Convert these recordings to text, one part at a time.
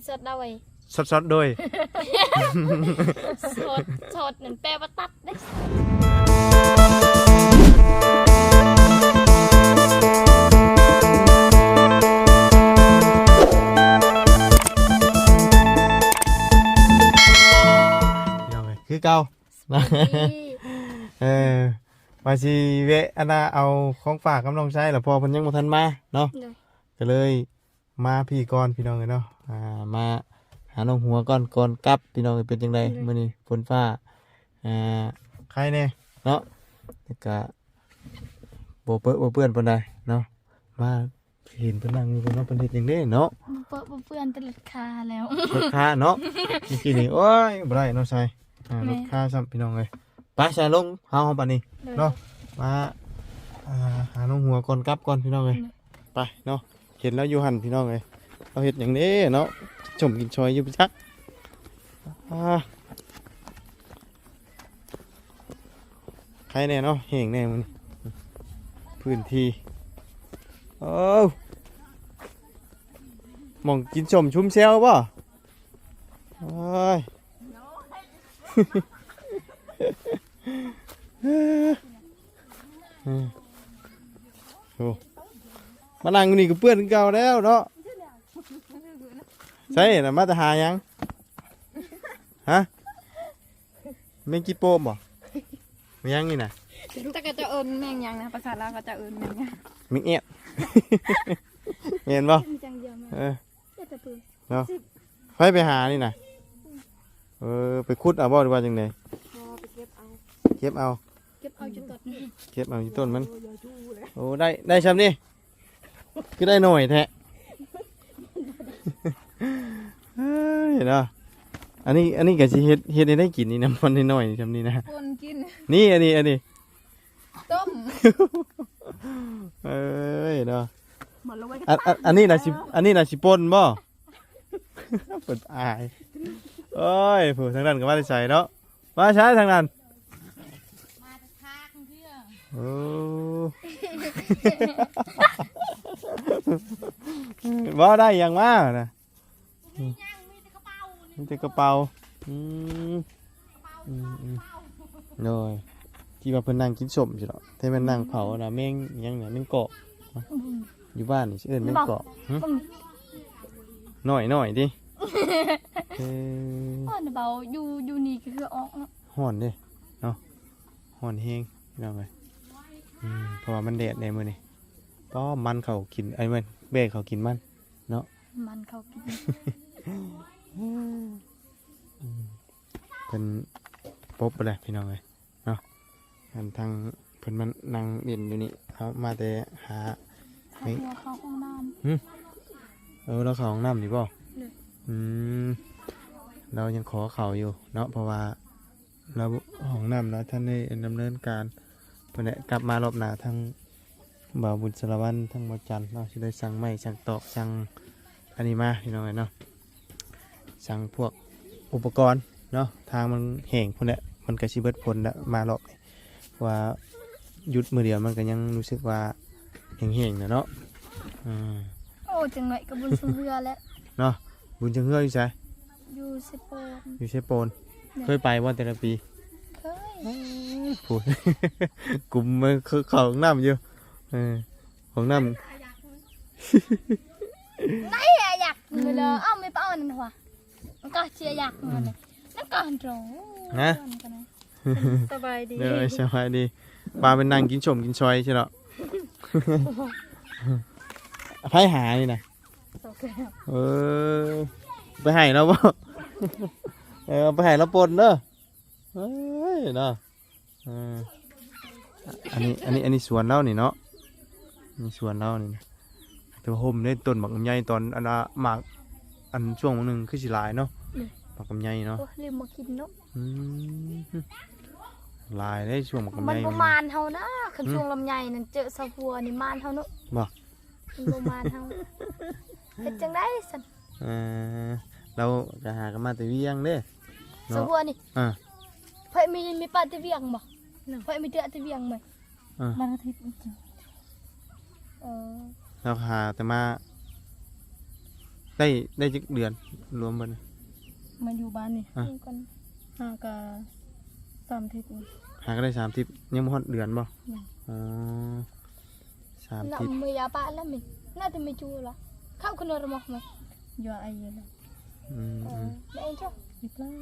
ສອດໂດຍ ສອດ ສອດໂດຍ ສອດ ສອດນັ້ນແປວ່າຕັດເດ້. ພີ່ນ້ອງເອີຍ ຄືເກົ່າ ສະບາຍດີ ເອີ ວ່າຊິແວະອັນນ່າເອົາຂອງຝາກກັບນ້ອງຊາຍ ແລ້ວພໍ່ເພິ່ນຍັງບໍ່ທັນມາເນາະ ໂດຍ ກໍເລີຍ ມາພີ້ກ່ອນພີ່ນ້ອງເອີຍເນາະ ອ່າ ມາຫານ້ອງຫົວກ່ອນ ກ່ອນກັບພີ່ນ້ອງເອີຍ. ເປັນຈັ່ງໃດ ໂດຍ ມື້ນີ້ຝົນຟ້າ ອ່າ ໄຄແດ່ເນາະ ແລ້ວກະບໍ່ເປິະບໍ່ເປື້ອນປານໃດເນາະ ມາເຫັນເພິ່ນນັ່ງຢູ່ເນາະ ເພິ່ນເຮັດຫຍັງເດ້ເນາະ ບໍ່ເປິະບໍ່ເປື້ອນແຕ່ລົດຄາແລ້ວ ລົດຄາເນາະ ເມື່ອກີ້ນີ້ ໂອ້ຍ ບໍ່ໄດ້ເນາະຊາຍ ອ່າ ແມ່ນ ລົດຄາຊ້ຳພີ່ນ້ອງເອີຍ. ໄປຊະ ລົງເຮົາ ເຮົາບັດນີ້ ໂດຍ ເນາະ ມາ ອ່າ ຫານ້ອງຫົວກ່ອນກັບກ່ອນພີ່ນ້ອງເອີຍ ໂດຍ ໄປເນາະ. ເຫັນລາວຢູ່ຫັ້ນພີ່ນ້ອງເອີຍ ລາວເຮັດຫຍັງເດ້ເນາະ ຊົມກິນຊອຍຢູ່ຈັກ ອ່າ ໄຄແດ່ເນາະ ແຫ້ງແດ່ມື້ນີ້ ພື້ນທີ່ ໂອ້ ໝ່ອງກິນສົ້ມຊຸມແຊວບໍ່? ໂອ້ຍ ໂອ້ ມານັ່ງຢູ່ນີ້ກໍເປື້ອນຄືເກົ່າແລ້ວເນາະ. ໃຊ່ນະ ມາແຕ່ຫາຫຍັງ? ຮະ? ແມງຈີໂປມບໍ່? ແມ່ນຫຍັງນີ້ນະ? ແຕ່ເຂົາເຈົ້າເອີ້ນແມງຫຍັງນະ? ພາສາລາວເຂົາເຈົ້າເອີ້ນແມງຫຍັງ? ແມງແອດ ແມ່ນບໍ່? ເອີ ເນາະ ໃຜໄປຫານີ້ນະ? ເອີ ໄປຂຸດເອົາບໍ່ ຫຼືວ່າຈັ່ງໃດ? ບໍ່ ໄປເກັບເອົາ ເກັບເອົາ ເກັບເອົາຢູ່ຕົ້ນ ເກັບເອົາຢູ່ຕົ້ນມັນ. ໂອ້ ໄດ້ ໄດ້ຊ່ຳນີ້ ຄືໄດ້ໜ້ອຍແທ້ ເອີຍເນາະ. ອັນນີ້ ອັນນີ້ກໍຊິເຮັດ ເຮັດໃຫ້ໄດ້ກິນນີ້ນະ ມັນນ້ອຍໆຊ່ຳນີ້ນະ ຄົນກິນ ນີ້ ອັນນີ້ ອັນນີ້ ຕົ້ມ ເອີຍເນາະ. ອັນ ອັນ ອັນນີ້ນະຊິ ອັນນີ້ນະຊິປົ່ນບໍ່? ເພິ່ນອາຍ ໂອ້ຍ ຜູ້ທາງນັ້ນກໍມາແຕ່ໃສເນາະ? ມາໃສທາງນັ້ນ? ມາແຕ່ທາງເທື່ອ ໂອ້ ບໍ່ໄດ້ຫຍັງມານະ? ມີຫຍັງ ມີແຕ່ກະເປົາ ມີແຕ່ກະເປົາ ອືມ ກະເປົາ ອືມ ກະເປົາ ໂດຍ ທີ່ວ່າເພິ່ນນັ່ງກິນສົ້ມຊິດອກ ແຕ່ແມ່ນນັ່ງເຜົານະ ແມງຫຍັງນະ ແມງກອກ ອືມ ຢູ່ບ້ານນີ້ຊິເອີ້ນແມງກອກ ຫຶ ອືມ ນ້ອຍໆຕິ ເອີ ຮ້ອນເບົາ ຢູ່ ຢູ່ນີ້ກໍຄືອອກເນາະ ຮ້ອນເດ້ເນາະ ຮ້ອນແຮງພີ່ນ້ອງເອີຍ ອືມ ເພາະວ່າມັນແດດແດ່ມື້ນີ້ ປ້ອມມັນເຂົ້າກິນ ເອີຍ ແມ່ນແບກເຂົ້າກິນມັນ ເນາະ ມັນເຂົ້າກິນ ເພິ່ນປົບໄປແລ້ວພີ່ນ້ອງເອີຍເນາະ ອັນທາງເພິ່ນມານັ່ງຫຼິ້ນຢູ່ນີ້ ເຮົາມາແຕ່ຫາ ໃຫ້ເຂົ້າຫ້ອງນ້ຳ ຫຶ ເອີ ລາວເຂົ້າຫ້ອງນ້ຳນີ້ບໍ່? ໂດຍ ອືມ ລາວຍັງຂໍເຂົ້າຢູ່ເນາະ ເພາະວ່າ ລາວຫ້ອງນ້ຳລາວທັນໄດ້ດຳເນີນການ ພຸ້ນແຫຼະ ກັບມາລອບໜ້າທາງບ່າວບຸນສາລະວັນ ທາງບ່າວຈັນເນາະ ຊິໄດ້ສັ່ງໄມ້ ສັ່ງຕອກ ສັ່ງອັນນີ້ມາພີ່ນ້ອງເອີຍເນາະ ສັ່ງພວກອຸປະກອນເນາະ ທາງມັນແຫ້ງພຸ້ນແຫຼະ ມັນກໍຊິເບິດຜົນແລ້ວມາລອບນີ້ ເພາະວ່າຢຸດມື້ດຽວມັນກໍຍັງຮູ້ສຶກວ່າແຫ້ງໆແຫຼະເນາະ ອືມ ໂອ້ ຈັກໜ້ອຍກໍບຸນຊ່ວງເຮືອແຫຼະເນາະ ບຸນຊ່ວງເຮືອຢູ່ໃສ? ຢູ່ເຊໂປນ ຢູ່ເຊໂປນ ໂດຍ ເຄີຍໄປບໍ່ແຕ່ລະປີ? ເຄີຍ ໂອ້ຍ ພຸ້ນ ກຸມມາເຂົ້າຫ້ອງນ້ຳຢູ່ ເອີ ຫ້ອງນ້ຳ ໄດ້ອາຍັກ ອືມ ເອີ ເອົາ ມີປາອັນນັ້ນຫວາ ມັນກໍເຊຍາກ ອືມ ມັນກໍໂດ ນະ ສະບາຍດີ ເດີ ສະບາຍດີ ປາໄປນັ່ງກິນສົ້ມກິນຊອຍຊິເນາະ ໃຜຫານີ້ນະ? ເອີ ໄປໃຫ້ລາວບໍ່? ເອີ ເອົາໄປໃຫ້ລາວປົ່ນເດີ ເອີຍເນາະ ເອີ ອັນນີ້ ອັນນີ້ ອັນນີ້ສວນລາວນີ້ເນາະ ນີ້ສວນລາວນີ້ນະ ແຕ່ວ່າຮົ່ມເດ້ ຕົ້ນໝາກລຳໄຍ ຕອນອັນນ່າໝາກ ອັນຊ່ວງໜຶ່ງຄືຊິຫຼາຍເນາະ ນີ້ ໝາກລຳໄຍເນາະ ໂອ້ຍ ລືມມາກິນເນາະ ອືມ ຫຼາຍເດ້ຊ່ວງໝາກລຳໄຍ ມັນບໍ່ມານເຮົານະ ຄັນ ຫື ຊ່ວງລຳໄຍນັ້ນ ເຈີຊາວຫົວນີ້ມານເຮົາເນາະ ບໍ່? ມັນບໍ່ມານເຮົາ ເຮັດຈັ່ງໃດຊັ້ນ? ເອີ ລາວກໍຫາກັນມາແຕ່ວຽງເດ້ເນາະ ສະບົວນີ້ ອ່າ ເພິ່ນມີ ມີປາແຕ່ວຽງບໍ່? ເນາະ ເພິ່ນມີເທື່ອແຕ່ວຽງບໍ່? ອ່າ ວັນອາທິດ ເອີ ລາວຫາແຕ່ມາ ໄດ້ ໄດ້ຈັກເດືອນລວມເບິດ? ມາຢູ່ບ້ານນີ້ ອ່ະ ນີ້ກ່ອນ ຫາກະສາມທິດນີ້ ຫາກະໄດ້ສາມທິດ ຍັງບໍ່ຮອດເດືອນບໍ່? ແມ່ນ ອໍ ສາມທິດ Nak meyapa lah min. Nak tu meju lah. Kau kena rumah meh. Jua aye lah. ອືມ ເອີ ອືມ Nak enjoy. Iklan.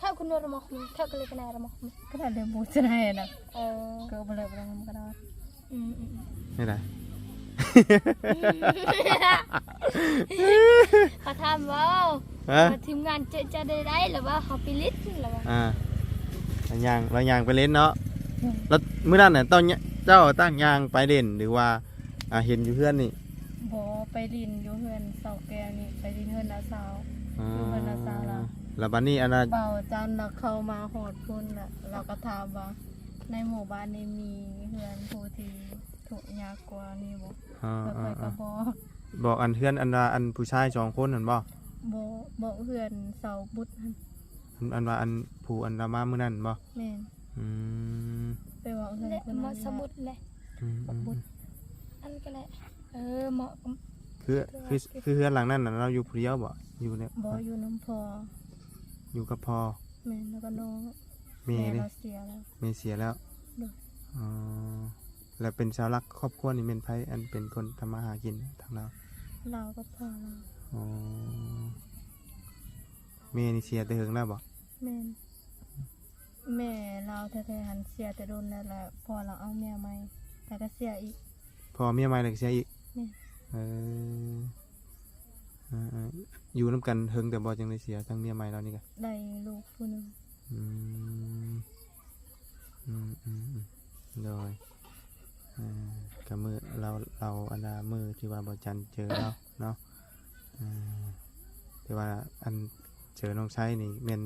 Kau kena rumah meh. Kau kena kena rumah meh. Kena ada bos cenah ya dah. ເອີ Kau boleh berangkat kena. ອືມ ອືມ ອືມ ແນວໃດ? ເຂົາຖາມເວົ້າ ຮະ? ວ່າທີມງານເຈາະຈະໄດ້ໄດ້ ຫຼືວ່າເຮົາໄປຫຼິ້ນ ຫຼືວ່າ ອ່າ ລາວຍ່າງ ລາວຍ່າງໄປຫຼິ້ນເນາະ. ອືມ ແລ້ວມື້ນັ້ນນະ ເຈົ້າ ເຈົ້າຕັ້ງຍ່າງໄປຫຼິ້ນ ຫຼືວ່າ ອ່າ ເຫັນຢູ່ເຮືອນນີ້? ບໍ່ ໄປຫຼິ້ນຢູ່ເຮືອນສາວແກ້ວນີ້ ໄປຫຼິ້ນເຮືອນນ້າສາວ. ອໍ ຢູ່ເຮືອນນ້າສາວລາວ. ແລ້ວບັດນີ້ອັນນ່າ ບ່າວຈັນລາວເຂົ້າມາຮອດພຸ້ນລະ ລາວກໍຖາມວ່າ ໃນໝູ່ບ້ານນີ້ມີເຮືອນຜູ້ທີ່ທຸກຍາກກວ່ານີ້ບໍ່? ອໍ ແລ້ວຂ້ອຍກໍບອກ ບອກອັນເຮືອນອັນວ່າອັນຜູ້ຊາຍສອງຄົນຫັ້ນບໍ່? ບໍ່ ບອກເຮືອນສາວບຸດຫັ້ນ. ອັນ ອັນວ່າອັນຜູ້ອັນລາວມາມື້ນັ້ນບໍ່? ແມ່ນ. ອືມ ໄປເວົ້າເຮືອນ ແລະ ຄົນນັ້ນ ມາສະບຸດແຫຼະ. ອືມ ອືມ ບຸດ ອືມ ອັນກໍແຫຼະ. ເອີ ເໝາະ ຄື ຄື ຄືເຮືອນຫຼັງນັ້ນນະ ລາວຢູ່ຜູ້ດຽວບໍ່? ຢູ່ໃນ ບໍ່ ຢູ່ນຳພໍ່. ຢູ່ກັບພໍ່? ແມ່ນ ແລ້ວກໍນ້ອງ. ແມ່ ແມ່ເດ? ລາວເສຍແລ້ວ. ແມ່ເສຍແລ້ວ? ໂດຍ. ອໍ ແລ້ວເປັນເສົາຫຼັກຄອບຄົວນີ້ແມ່ນໃຜ ອັນເປັນຄົນທຳມາຫາກິນທາງລາວ? ລາວກັບພໍ່ລາວ. ອໍ ແມ່ນີ້ເສຍແຕ່ເຫິງແລ້ວບໍ່? ແມ່ນ. ແມ່ລາວແທ້ໆຫັ້ນເສຍແຕ່ດົນແລ້ວ ແລ້ວພໍ່ລາວເອົາເມຍໃໝ່ ແລ້ວກໍເສຍອີກ. ພໍ່ເມຍໃໝ່ແລ້ວກໍເສຍອີກ? ແມ່ນ. ເອີ ເອີ ເອີ ຢູ່ນຳກັນເຫິງແຕ່ບໍ່ ຈັ່ງໄດ້ເສຍ ທັງເມຍໃໝ່ລາວນີ້ກະ? ໄດ້ລູກຜູ້ໜຶ່ງ. ອືມ ອືມ ອືມ ອືມ ໂດຍ. ເອີ ກະມື້ລາວ ລາວ ອັນນ່າ ມື້ທີ່ວ່າບ່າວຈັນເຈີລາວເນາະ ເອີ ແຕ່ວ່າອັນເຈີນ້ອງໄຊນີ້ແມ່ນ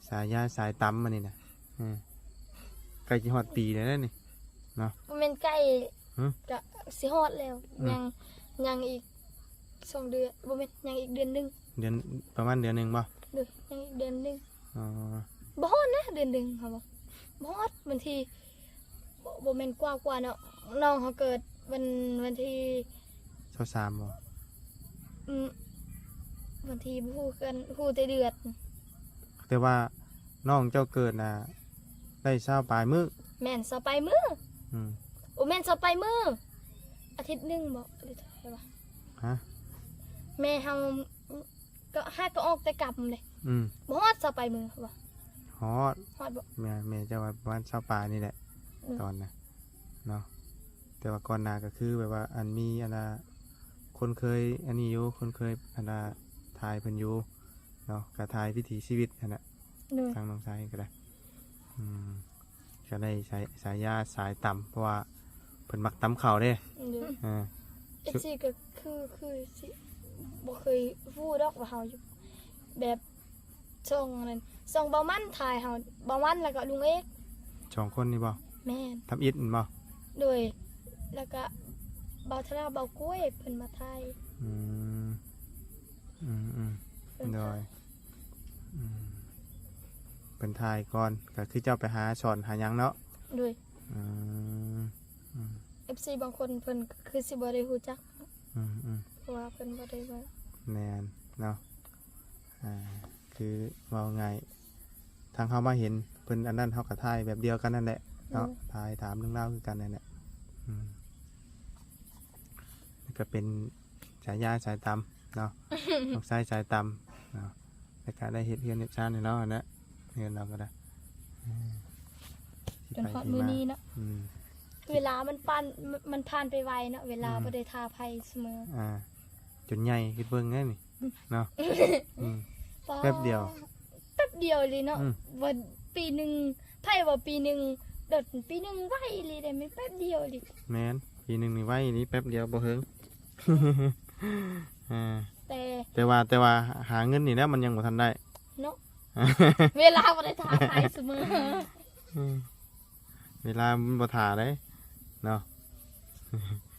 ສາຍາສາຍຕຳອັນນີ້ນະ. ເອີ ໃກ້ຊິຮອດປີແລ້ວເດ້ນີ້ເນາະ. ບໍ່ແມ່ນໃກ້ ຫຶ? ກະຊິຮອດແລ້ວ. ອືມ ຍັງ ຍັງອີກສອງເດືອນ ບໍ່ແມ່ນ ຍັງອີກເດືອນໜຶ່ງ. ເດືອນ ປະມານເດືອນໜຶ່ງບໍ່? ໂດຍ ຍັງອີກເດືອນໜຶ່ງ. ອໍ ບໍ່ຮອດນະເດືອນໜຶ່ງ ເຮົາບໍ່ ບໍ່ຮອດວັນທີ ບໍ່ ບໍ່ແມ່ນກວ່າ ກວ່າເນາະ ນ້ອງເຮົາເກີດວັນ ວັນທີຊາວສາມບໍ່? ອືມ ວັນທີບໍ່ຮູ້ຄືກັນ ຮູ້ແຕ່ເດືອນ. ແຕ່ວ່ານ້ອງເຈົ້າເກີດນະ ໄດ້ຊາວປາຍມື້. ແມ່ນ ຊາວປາຍມື້. ອືມ ໂອ ແມ່ນ ຊາວປາຍມື້ ອາທິດໜຶ່ງບໍ່ ຫຼືເທົ່າໃດວະ? ຮະ? ແມ່ເຮົາ ກໍຫາກໍອອກແຕ່ກຳເດ້. ອືມ ບໍ່ຮອດຊາວປາຍມື້ຫວາ? ຮອດ. ຮອດບໍ່? ແມ່ ແມ່ເຈົ້າວ່າປະມານຊາວປາຍນີ້ແຫຼະ. ອືມ ຕອນນະເນາະ ແຕ່ວ່າກ່ອນໜ້າກໍຄືແບບວ່າ ອັນ ມີ ອັນນ່າ ຄົນເຄີຍ ອັນນີ້ຢູ່ ຄົນເຄີຍ ອັນນ່າ ຖ່າຍເພິ່ນຢູ່ເນາະ ກໍຖ່າຍວິຖີຊີວິດຫັ້ນນະ. ໂດຍ ທາງນ້ອງຊາຍກໍໄດ້ ອືມ ກໍໄດ້ສາຍ ສາຍາສາຍຕຳ ເພາະວ່າເພິ່ນມັກຕຳເຂົ້າເດ້. ໂດຍ ເອີ ເອັຟຊີກໍຄື ຄືຊິບໍ່ເຄີຍຮູ້ດອກວ່າເຮົາຢູ່ ແບບຊ່ອງນັ້ນ ຊ່ອງບ່າວມັນຖ່າຍເຮົາ ບ່າວມັນ ແລ້ວກໍລຸງເອກ ສອງຄົນນີ້ບໍ່? ແມ່ນ. ທຳອິດແມ່ນບໍ່? ໂດຍ ແລ້ວກໍບ່າວທະລາ ບ່າວກ້ວຍ ເພິ່ນມາຖ່າຍ. ອືມ ອືມ ອືມ ເພິ່ນ ໂດຍ ອືມ ເພິ່ນຖ່າຍກ່ອນ ກໍຄືເຈົ້າໄປຫາສອນຫາຫຍັງເນາະ? ໂດຍ ອືມ ອືມ ເອັຟຊີບາງຄົນເພິ່ນຄືຊິບໍ່ໄດ້ຮູ້ຈັກ. ອືມ ອືມ ເພາະວ່າເພິ່ນບໍ່ໄດ້ເບິ່ງ. ແມ່ນເນາະ ອ່າ ຄືເວົ້າງ່າຍ ທາງເຮົາມາເຫັນເພິ່ນອັນນັ້ນ ເຮົາກໍຖ່າຍແບບດຽວກັນນັ້ນແຫຼະເນາະ. ໂດຍ ຖ່າຍຖາມເລື່ອງລາວຄືກັນນັ້ນແຫຼະ. ອືມ ກໍເປັນສາຍາສາຍຕຳເນາະ ນ້ອງຊາຍສາຍຕຳເນາະ ແລ້ວກໍໄດ້ເຮັດເຮືອນເຮັດຊານໃຫ້ລາວຫັ້ນແຫຼະ ເຮືອນລາວກໍໄດ້ ເອີ ຈົນຮອດມື້ນີ້ເນາະ. ອືມ ເວລາມັນປານ ມັນຜ່ານໄປໄວເນາະ ເວລາ ອືມ ບໍ່ໄດ້ຖ້າໃຜສະເໝີ. ອ່າ ຈົນໃຫຍ່ ຄິດເບິ່ງແນ່ນີ້ເນາະ. ອືມ ແປັບດຽວ ແປັບດຽວອີ່ຫຼີເນາະ. ອືມ ວ່າປີໜຶ່ງ ໃຜວ່າປີໜຶ່ງ ໂດດ ປີໜຶ່ງໄວອີ່ຫຼີເດ້ ແມ່ນແປັບດຽວອີ່ຫຼີ. ແມ່ນ ປີໜຶ່ງນີ້ໄວອີ່ຫຼີ ແປັບດຽວບໍ່ເຫິງ. ອ່າ ແຕ່ ແຕ່ວ່າ ແຕ່ວ່າຫາເງິນນີ້ແຫຼະ ມັນຍັງບໍ່ທັນໄດ້ເນາະ. ເວລາບໍ່ໄດ້ຖ້າໃຜສະເໝີ. ອືມ ເວລາມັນບໍ່ຖ້າເດ້ເນາະ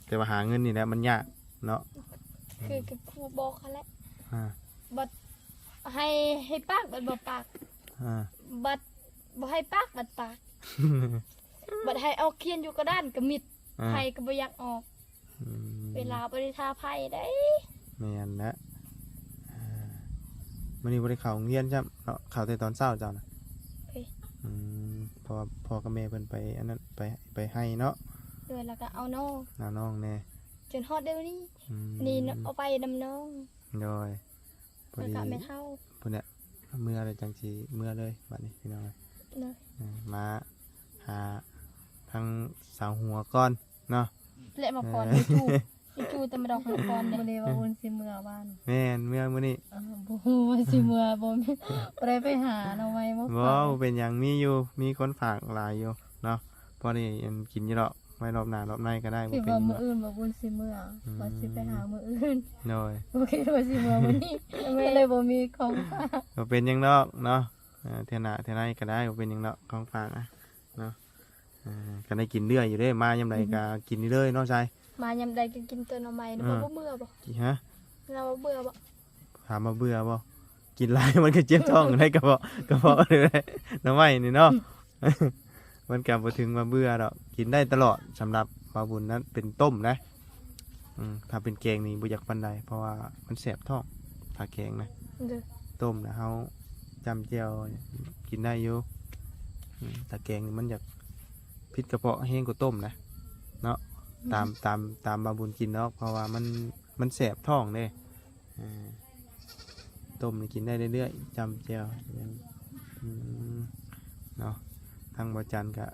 ແຕ່ວ່າຫາເງິນນີ້ແຫຼະມັນຍາກເນາະ. ຄື ຄືຄູບອກຫັ້ນແຫຼະ ອ່າ ບັດໃຫ້ ໃຫ້ປາກ ບັດບໍ່ປາກ ອ່າ ບັດບໍ່ໃຫ້ປາກ ບັດປາກ ບັດໃຫ້ອອກຂຽນຢູ່ກະດານກໍມິດ ອ່າ ໃຜກໍບໍ່ຢາກອອກ. ອືມ ເວລາບໍ່ໄດ້ຖ້າໃຜເດ້. ແມ່ນແຫຼະ ມື້ນີ້ບໍ່ໄດ້ເຂົ້າໂຮງຮຽນຊ້ຳເນາະ ເຂົ້າແຕ່ຕອນເຊົ້າເຈົ້ານະ. ໂດຍ. ອືມ ເພາະວ່າພໍ່ກັບແມ່ເພິ່ນໄປອັນນັ້ນ ໄປ ໄປໄຮ່ເນາະ. ໂດຍ. ແລ້ວກໍເອົານ້ອງ ເອົານ້ອງແດ່ ຈົນຮອດດຽວນີ້. ອືມ ນີ້ເອົາໄປນຳນ້ອງ. ໂດຍ. ພໍດີ ແລ້ວກໍແມ່ເຖົ້າ ພຸ້ນແຫຼະ ເມືອແລ້ວຈັ່ງຊິເມືອເລີຍບັດນີ້ ພີ່ນ້ອງເອີຍ. ໂດຍ. ເອີ ມາຫາທາງສາວຫົວກ່ອນເນາະ. ແລະມາພອນ ເອີ ຈູ່ໆ ຈູ່ໆ ແຕ່ມາດອກມາພອນເດ້. ມື້ນີ້ວ່າບຸນຊິເມືອວານ. ແມ່ນ ເມືອມື້ນີ້. ເອີ ບໍ່ຮູ້ວ່າຊິເມືອ ບໍ່ມີ ບໍ່ໄດ້ໄປຫາໜໍ່ໄມ້ມາ ບໍ່ ຝາກ. ບໍ່ເປັນຫຍັງ ມີຢູ່ ມີຄົນຝາກຫຼາຍຢູ່ເນາະ. ພໍໄດ້ອັນກິນຢູ່ດອກ ໄວ້ລອບໜ້າລອບໃນກໍໄດ້ ບໍ່ເປັນຫຍັງ. ຄິດວ່າມື້ອື່ນວ່າບຸນຊິເມືອ ອືມ ວ່າຊິໄປຫາມື້ອື່ນ. ໂດຍ. ບໍ່ຄິດວ່າຊິເມືອມື້ນີ້ ກໍເລີຍບໍ່ມີຂອງຝາກ. ບໍ່ເປັນຫຍັງດອກເນາະ. ເອີ ເທື່ອໜ້າເທື່ອໃນກໍໄດ້ ບໍ່ເປັນຫຍັງດອກ ຂອງຝາກນະເນາະ. ເອີ ກໍໄດ້ກິນເລື້ອຍຢູ່ເດ້ ມາຍາມໃດກໍ ອືມ ກິນເລື້ອຍເນາະຊາຍ. ມາຍາມໃດກໍກິນແຕ່ໜໍ່ໄມ້. ເອີ ບໍ່ເມື່ອບໍ່? ຮະ? ລາວບໍ່ເບື່ອບໍ່? ຖາມວ່າເບື່ອບໍ່? ກິນຫຼາຍມັນກໍເຈັບທ້ອງໄດ້ ກະເພາະ ກະເພາະ ໜໍ່ໄມ້ນີ້ເນາະ. ມັນກໍບໍ່ເຖິງວ່າເບື່ອດອກ ກິນໄດ້ຕະຫຼອດ. ສຳລັບບ່າວບຸນນັ້ນເປັນຕົ້ມນະ ອືມ ຖ້າເປັນແກງນີ້ບໍ່ຢາກປານໃດ ເພາະວ່າມັນແສບທ້ອງ ຖ້າແກງນະ. ໂດຍ. ຕົ້ມນະ ເຮົາຈ້ຳແຈ່ວກິນໄດ້ຢູ່. ອືມ ຖ້າແກງນີ້ມັນຢາກຜິດກະເພາະແຮງກວ່າຕົ້ມນະເນາະ. ອືມ ຕາມ ຕາມ ຕາມບ່າວບຸນກິນດອກ ເພາະວ່າມັນ ມັນແສບທ້ອງເດ້. ເອີ ຕົ້ມນີ້ກິນໄດ້ເລື້ອຍໆ ຈ້ຳແຈ່ວ. ອືມ ເນາະ ທາງບ່າວຈັນກະ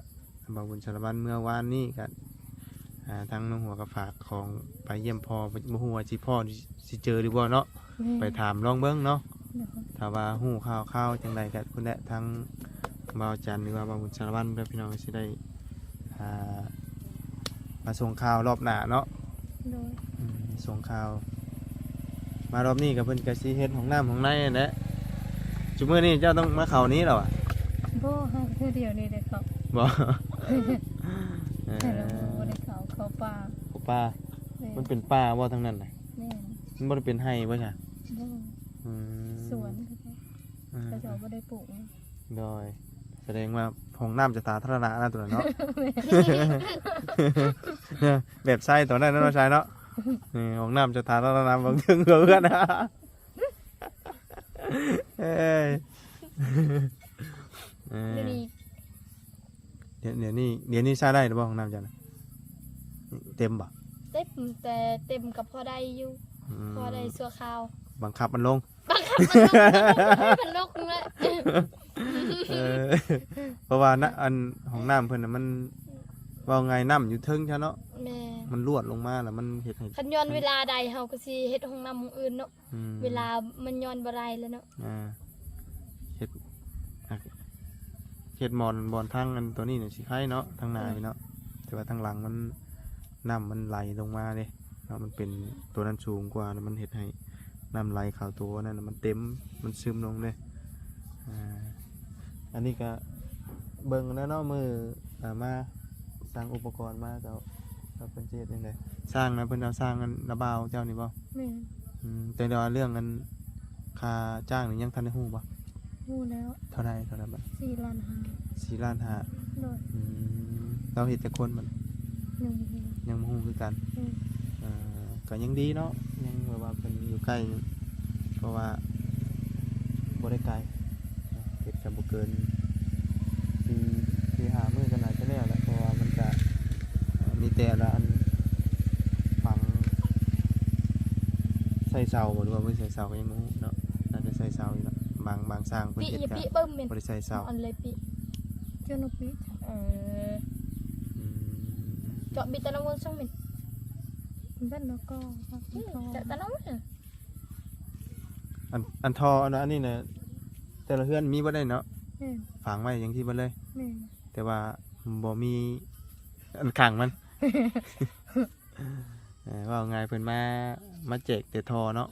ບ່າວບຸນສາລະວັນ ເມື່ອວານນີ້ກະ ອ່າ ທາງນ້ອງຫົວກໍຝາກຂອງໄປຢ້ຽມພໍ່ ບໍ່ຮູ້ວ່າຊິພໍ້ຊິເຈີຫຼືບໍ່ເນາະ. ແມ່ນ. ໄປຖາມລອງເບິ່ງເນາະ. ໂດຍ. ຖ້າວ່າຮູ້ຂ່າວໆ ຈັ່ງໃດກໍພຸ້ນແຫຼະ ທາງບ່າວຈັນ ຫຼືວ່າບ່າວບຸນສາລະວັນ ເດີພີ່ນ້ອງ ຊິໄດ້ ອ່າ ມາສົ່ງຂ່າວລອບໜ້າເນາະ. ໂດຍ. ອືມ ສົ່ງຂ່າວ ມາລອບນີ້ກໍເພິ່ນກໍຊິເຮັດຫ້ອງນ້ຳຫ້ອງໃນຫັ້ນແຫຼະ. ຊຸມື້ນີ້ເຈົ້າຕ້ອງມາເຂົ້ານີ້ແລ້ວຫວາ? ບໍ່ ຫາກເທື່ອດຽວນີ້ໄດ້ເຂົ້າ. ບໍ່? ເອີ ແຕ່ລະມື້ບໍ່ໄດ້ເຂົ້າ ເຂົ້າປ່າ. ເຂົ້າປ່າ. ແມ່ນ. ມັນເປັນປ່າບໍ່ທາງນັ້ນນະ? ແມ່ນ. ມັນບໍ່ໄດ້ເປັນໄຮ່ບໍ່ຊະ? ບໍ່. ອືມ ສວນ ເອີ ເຂົາເຈົ້າບໍ່ໄດ້ປູກ. ໂດຍ. ສະແດງວ່າຫ້ອງນ້ຳສາທາລະນະນະຕົວນັ້ນເນາະ. ແມ່ນ. ແບບໃຊ້ຕົວນັ້ນເນາະ ໃຊ້ເນາະ. ນີ້ຫ້ອງນ້ຳສາທາລະນະເບິ່ງເຖິງເຮືອນ. ເອີຍ ເອີ ດຽວນີ້ ດຽວ ດຽວນີ້ ດຽວນີ້ໃຊ້ໄດ້ຫຼືບໍ່ຫ້ອງນ້ຳເຈົ້ານະ? ເຕັມບໍ່? ເຕັມ ແຕ່ເຕັມກໍພໍໄດ້ຢູ່. ອືມ ພໍໄດ້ຊົ່ວຄາວ. ບັງຄັບມັນລົງ. ບັງຄັບມັນລົງ ໃຫ້ມັນລົງແຫຼະ. ເອີ ເພາະວ່ານະ ອັນຫ້ອງນ້ຳເພິ່ນນະ ມັນ ເວົ້າງ່າຍ ນ້ຳຢູ່ເທິງຊະເນາະ. ແມ່ນ. ມັນລວດລົງມາແລ້ວມັນເຮັດໃຫ້ ຄັນຍ້ອນເວລາໃດ ເຮົາກໍຊິເຮັດຫ້ອງນ້ຳຫ້ອງອື່ນເນາະ. ອືມ ເວລາມັນຍ້ອນບໍ່ໄດ້ແລ້ວເນາະ. ອ່າ ເຮັດ ເຮັດບ່ອນ ບ່ອນທາງອັນຕົວນີ້ນີ້ຊິໄຄເນາະ ທາງໜ້ານີ້ເນາະ. ແຕ່ວ່າທາງຫຼັງມັນ ນ້ຳມັນໄຫຼລົງມາເດ້ເນາະ ມັນເປັນຕົວນັ້ນສູງກວ່າ ແລ້ວມັນເຮັດໃຫ້ນ້ຳໄຫຼເຂົ້າຕົວນັ້ນ ມັນເຕັມ ມັນຊຶມລົງເດ້. ອ່າ ອັນນີ້ກະເບິ່ງແລ້ວເນາະ ມື້ ອ່າ ມາສັ່ງອຸປະກອນມາ ເຈົ້າ ວ່າເພິ່ນຊິເຮັດຈັ່ງໃດ? ສ້າງນະ ເພິ່ນເອົາສ້າງອັນລະບ່າວເຈົ້ານີ້ບໍ່? ແມ່ນ. ອືມ ແຕ່ວ່າເລື່ອງອັນຄ່າຈ້າງນີ້ຍັງທັນໄດ້ຮູ້ບໍ່? ຮູ້ແລ້ວ. ເທົ່າໃດ ເທົ່າໃດບັດ? ສີ່ລ້ານຫ້າ. ສີ່ລ້ານຫ້າ. ໂດຍ. ອືມ ລາວເຮັດຈັກຄົນບັດ? ຍັງບໍ່ຮູ້ ຍັງບໍ່ຮູ້ຄືກັນ. ແມ່ນ. ເອີ ກໍຍັງດີເນາະ ຍັງແບບວ່າເພິ່ນຢູ່ໃກ້ ເພາະວ່າບໍ່ໄດ້ໄກ ເຮັດກໍບໍ່ເກີນສີ່ ສີ່ຫ້າມື້ກໍໜ້າຈະແລ້ວແຫຼະ ເພາະວ່າມັນກະ ເອີ ມີແຕ່ລະອັນຝັງໃສ່ເສົາບໍ່ ຫຼືວ່າບໍ່ໃສ່ເສົາກໍຍັງບໍ່ຮູ້ເນາະ. ໜ້າຈະໃສ່ເສົາຢູ່ເນາະ ບາງ ບາງຊ່າງເພິ່ນເຮັດກໍບໍ່ໄດ້ໃສ່ເສົາ. ເອີ ອືມ ເຈາະບິດຕະນະວົງຊ່ອງເມັນ ເປັນເນາະກໍ ເຈາະຕະນະວົງ. ອັນ ອັນທໍ່ອັນ ອັນນີ້ນະ ແຕ່ລະເຮືອນມີເບິດເລີຍເນາະ. ແມ່ນ. ຝັງໄວ້ຈັ່ງຊີ້ເບິດເລີຍ. ແມ່ນ. ແຕ່ວ່າບໍ່ມີອັນຂັງມັນ. ເອີ ເວົ້າງ່າຍເພິ່ນມາ ມາແຈກແຕ່ທໍ່ເນາະ.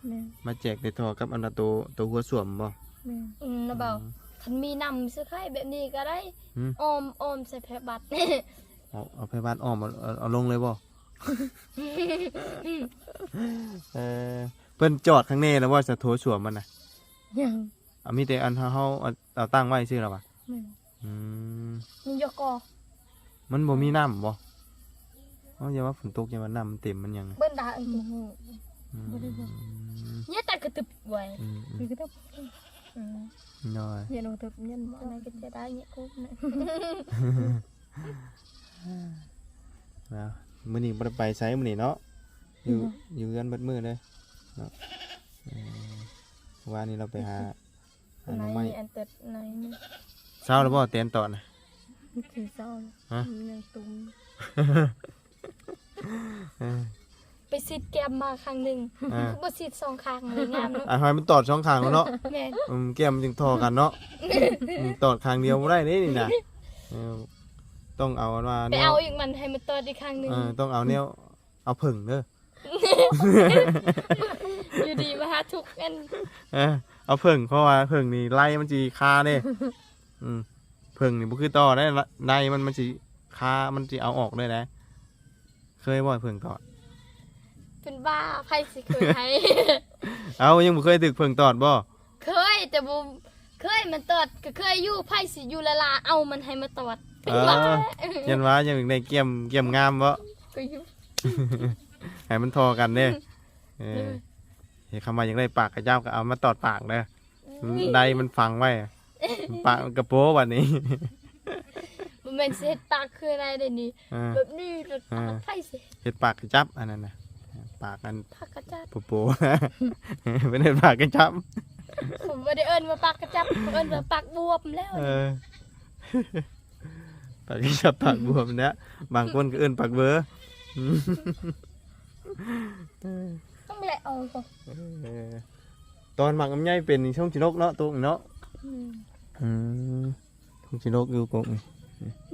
ແມ່ນ. ມາແຈກແຕ່ທໍ່ກັບອັນໂຕ ໂຕຫົວສ້ວມບໍ່? ແມ່ນ. ອືມ ລະເບົາ ອືມ ຄັນມີນ້ຳຊື່ໄຄແບບນີ້ກໍໄດ້. ອືມ ອ້ອມ ອ້ອມໃສ່ແພບັດ. ເອົາ ເອົາແພບັດອ້ອມ ເອົາ ເອົາ ເອົາລົງເລີຍບໍ່? ເອີ ເພິ່ນຈອດຂ້າງໃນແລ້ວບໍ່ ສະໂຖສ້ວມມັນນະ? ຍັງ. ອາ ມີແຕ່ອັນເຮົາ ເຮົາເອົາ ເອົາຕັ້ງໄວ້ຊື່ລະຫວາ? ແມ່ນ. ອືມ ມັນຢອກກໍ ມັນບໍ່ມີນ້ຳບໍ່? ເອົາ ຢ່າວ່າຝົນຕົກ ຢ່າວ່ານ້ຳມັນເຕັມມັນຫຍັງ. ເບິ່ງດາ ເອີ ບໍ່ຮູ້. ອືມ ບໍ່ໄດ້ບອກ ເຍຍຕາກະຕຶບໄວ້ ອືມໆ ກະຕຶບ ອືມ ໂດຍ ເຍຍນກະຕຶບ ເຍຍ ອັນນັ້ນກະຈະໄດ້ເຍຍໂຄກນະ ແລ້ວມື້ນີ້ບໍ່ໄດ້ໄປໃສມື້ນີ້ເນາະ ຢູ່ ອືມ ຢູ່ເຮືອນເບິດມື້ເລີຍເນາະ ເອີ ວານນີ້ລາວໄປຫາ ອັນນັ້ນໄມ້ ອັນເຕັດໃນນີ້ ເຊົາແລ້ວບໍ່ແຕນຕອດນະ? ຊິເຊົາ ຮະ? ຍັງຕຸ່ມ ເອີ ໄປສີດແກ້ມມາຄັ້ງໜຶ່ງ ອ່າ ຄືບໍ່ສີດສອງຂ້າງເລີຍ ງາມເນາະ ອ່າ ໃຫ້ມັນຕອດສອງຂ້າງເນາະ ແມ່ນ ອືມ ແກ້ມມັນຈຶ່ງທໍ່ກັນເນາະ ອືມ ຕອດຂ້າງດຽວບໍ່ໄດ້ເດ້ນີ້ນະ ເອີ ຕ້ອງເອົາອັນວ່າ ໄປເອົາອີກ ມັນໃຫ້ມັນຕອດອີກຂ້າງໜຶ່ງ ເອີ ຕ້ອງເອົາແນວ ເອົາເຜິ້ງເດີ ຢູ່ດີມາຫາທຸກອັນ ເອີ ເອົາເຜິ້ງ ເພາະວ່າເຜິ້ງນີ້ໄລ່ມັນຊິຄາເດ້ ອືມ ເຜິ້ງນີ້ບໍ່ຄືຕໍ່ໄດ້ ໄລ່ມັນ ມັນຊິຄາ ມັນຊິເອົາອອກເລີຍນະ ເຄີຍບໍ່ເຜິ້ງຕອດ? ເປັນບ້າ ໃຜຊິເຄີຍໃຫ້ ເອົ້າ ຍັງບໍ່ເຄີຍຖືກເຜິ້ງຕອດບໍ່? ເຄີຍ ແຕ່ບໍ່ເຄີຍມັນຕອດ ກະເຄີຍຢູ່ ໃຜຊິຢູ່ລະລາເອົາມັນໃຫ້ມາຕອດ ເອີ ຢ້ານວ່າຢາກໄດ້ກ້ຽມ ກ້ຽມງາມບໍ່? ກະຢູ່ ໃຫ້ມັນທໍ່ກັນເດ້ ເອີ ເອີ ເຮັດຄຳວ່າຢາກໄດ້ປາກກະຈັບ ກະເອົາມາຕອດປາກເດີ ອືມ ໄດ້ມັນຝັງໄວ້ ປາກມັນກະໂປບາດນີ້ ບໍ່ແມ່ນຊິເຮັດປາກຄືໃດເດນີ້ ເອີ ແບບນີ້ ເອີ ໃຜຊິເຮັດ ເຮັດປາກກະຈັບ ອັນນັ້ນນະ ປາກອັນ ປາກກະຈັບ ໂປໂປ ເພິ່ນເອີ້ນປາກກະຈັບ ເຂົາບໍ່ໄດ້ເອີ້ນວ່າປາກກະຈັບ ເຂົາເອີ້ນວ່າປາກບວມແລ້ວ ເອີ ປາກກະຈັບປາກບວມນະ ບາງຄົນກະເອີ້ນປາກເບີ ຕ້ອງແລະເອົາ ເອີ ຕອນໝາກລຳໄຍເປັນນີ້ ຊົງຊິນົກເນາະ ໂຕະນີ້ເນາະ ອືມ ອືມ ຄົງຊິດົກຢູ່ກົກນີ້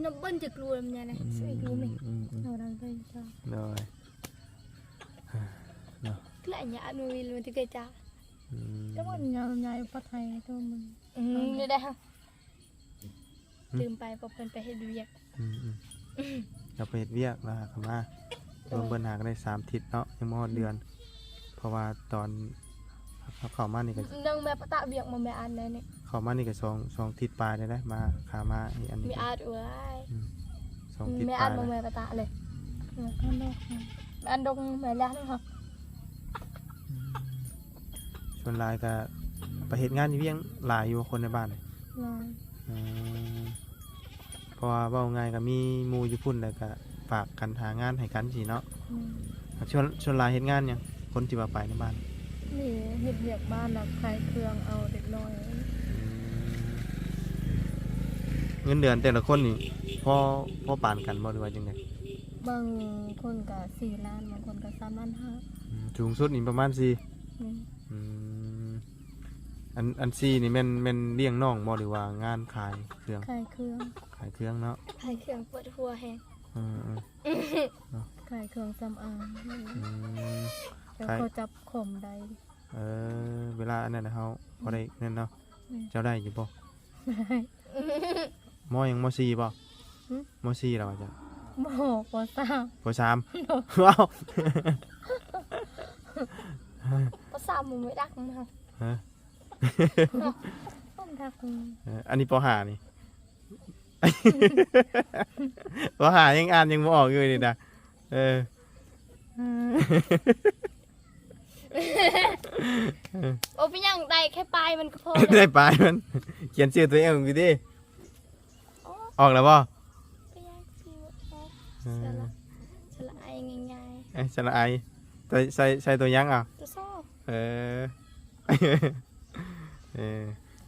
ນັບເບິ່ງຈັກລູລຳໄຍນະ ອືມ ສິບເອັດລູແມ່ນ ອືມ ອືມ ເອົາໄດ້ເລີຍຈ້າ ໂດຍ ເນາະ ແລະອັນຍາອະນຸວິນມັນຕິເກຈາ ອືມ ແຕ່ວ່າຍາລຳໄຍປະໄທໂຕມັນ ອືມ ນີ້ໄດ້ ອືມ ລືມໄປ ເພາະເພິ່ນໄປເຮັດວຽກ ອືມ ອືມ ລາວໄປເຮັດວຽກ ລາວຫາກະມາ ລວມເບິດຫາກະໄດ້ສາມທິດເນາະ ຍັງບໍ່ຮອດເດືອນ ເພາະວ່າຕອນເຮົາເຂົ້າມານີ້ກະ ເລື່ອງແມ່ປະຕະວຽກບໍ່ແມ່ອານແນ່ນີ້ ເຂົ້າມານີ້ກະສອງ ສອງທິດປາຍແລ້ວນະ ມາ ຂາມານີ້ ອັນນີ້ ແມ່ອານເອີຍ ອືມ ສອງທິດປາຍ ແມ່ອານບໍ່ແມ່ປະຕະເລີຍ ອືມ ແມ່ອານດົງແມ່ແລ້ວເນາະ ອືມ ສ່ວນຫຼາຍກະໄປເຮັດງານຢູ່ວຽງຫຼາຍຢູ່ບໍ່ ຄົນໃນບ້ານ ຫຼາຍ ອືມ ເພາະວ່າເວົ້າງ່າຍກະມີໝູ່ຢູ່ພຸ້ນ ແລ້ວກະຝາກກັນຫາງານໃຫ້ກັນຊີ້ເນາະ ແມ່ນ ສ່ວນ ສ່ວນຫຼາຍເຮັດງານຫຍັງ ຄົນທີ່ວ່າໄປໃນບ້ານ ນີ້ເຮັດວຽກບ້ານ ແລ້ວຂາຍເຄື່ອງເອົາເດັກນ້ອຍ ອືມ ເງິນເດືອນແຕ່ລະຄົນນີ້ພໍ ພໍປານກັນບໍ່ ຫຼືວ່າຈັ່ງໃດ ບາງຄົນກະສີ່ລ້ານ ບາງຄົນກະສາມລ້ານຫ້າ ອືມ ສູງສຸດນີ້ປະມານສີ່ ແມ່ນ ອືມ ອັນ ອັນສີ່ນີ້ແມ່ນ ແມ່ນລ້ຽງນ້ອງບໍ່ ຫຼືວ່າງານຂາຍເຄື່ອງ ຂາຍເຄື່ອງ ຂາຍເຄື່ອງເນາະ ຂາຍເຄື່ອງປວດຫົວແຮງ ເອີໆ ເນາະ ຂາຍເຄື່ອງສຳອາງ ອືມ ແລ້ວເຂົາຈັບຄອມໄດ້ ເອີ ເວລາອັນນັ້ນເຮົາພໍໄດ້ນັ້ນເນາະ ແມ່ນ ເຈົ້າໄດ້ຢູ່ບໍ່? ມ.ຫຍັງ ມ.ສີ່ ບໍ່? ຫືມ? ມ.ສີ່ ແລ້ວວ່າຈ້ະ ບໍ່ ປໍສາມ ປໍສາມ ໂດຍ ວ້າວ ປໍສາມບໍ່ໄດ້ດັກນະ ຮະ ບໍ່ດັກ ເອີ ອັນນີ້ ປໍຫ້າ ນີ້ ປໍຫ້າ ຍັງອ່ານຍັງບໍ່ອອກຢູ່ນີ້ນະ ເອີ ໂອ ເປັນຫຍັງ ໄດ້ແຄ່ປາຍມັນກະພໍ ໄດ້ປາຍມັນ ຂຽນຊື່ຕົວເອງຢູ່ຕິ ອອກ ອອກແລ້ວບໍ່? ເປັນຫຍັງຊິບໍ່ອອກ ເອີ ສະຫຼະ ສະຫຼະໄອງ່າຍໆ ເອີ ສະຫຼະໄອ ໃສ່ ໃສ່ ໃສ່ຕົວຫຍັງເອົາ? ຕົວຊໍ ເອີ ເອີ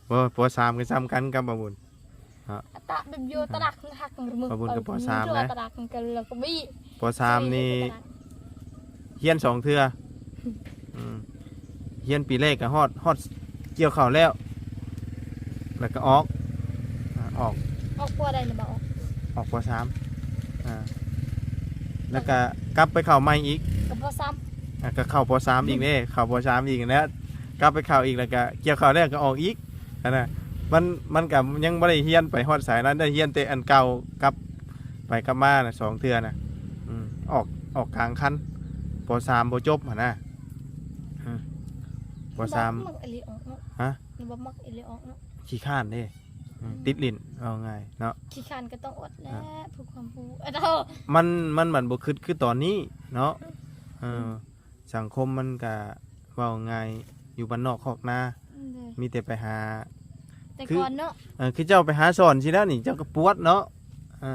ບໍ່ ປໍສາມກະສ່ຳກັນກັບບ່າວບຸນ ເນາະ ຕະແບບຢູ່ຕະດັກຫັກ ບ່າວບຸນກະ ປໍສາມນະ ຕະດັກກະແລ້ວກະບີ ປໍສາມນີ້ຮຽນສອງເທື່ອ ອືມ ຮຽນປີແລກກະຮອດ ຮອດກ່ຽວເຂົ້າແລ້ວ ແລ້ວກະອອກ ອາ ອອກ ອອກປໍໃດນະ ບໍ່ອອກ ອອກປໍສາມ ອາ ແລ້ວກະກັບໄປເຂົ້າໃໝ່ອີກ ກະປໍສາມ ອາ ກະເຂົ້າປໍສາມອີກເດ້ ເຂົ້າປໍສາມອີກຫັ້ນແຫຼະ ກັບໄປເຂົ້າອີກ ແລ້ວກະກ່ຽວເຂົ້າແລ້ວກະອອກອີກ ຫັ້ນນະ ມັນ ມັນກະຍັງບໍ່ໄດ້ຮຽນໄປຮອດໃສນະ ໄດ້ຮຽນແຕ່ອັນເກົ່າ ກັບໄປກັບມານະ ສອງເທື່ອນະ ອືມ ອອກ ອອກກາງຄັນ ປໍສາມບໍ່ຈົບຫັ້ນນະ ອືມ ປໍສາມ ມັກອີ່ຫຼີອອກເນາະ ຮະ ມັກອີ່ຫຼີອອກເນາະ ຂີ້ຄ້ານເດ້ ອືມ ຕິດຫຼິ້ນ ເວົ້າງ່າຍເນາະ ຂີ້ຄ້ານກະຕ້ອງອົດແຫຼະ ເອີ ເພື່ອຄວາມຮູ້ ເອີ ມັນ ມັນບັດບໍ່ຄຶດຄືຕອນນີ້ເນາະ ອືມ ເອີ ອືມ. ສັງຄົມມັນກະ ເວົ້າງ່າຍ ຢູ່ບ້ານນອກຄອກນາ ໂດຍ ມີແຕ່ໄປຫາ ແຕ່ ຄື ກ່ອນເນາະ ເອີ ຄືເຈົ້າໄປຫາສອນຊີ້ແລ້ວນີ້ ເຈົ້າກໍປວດເນາະ ເອີ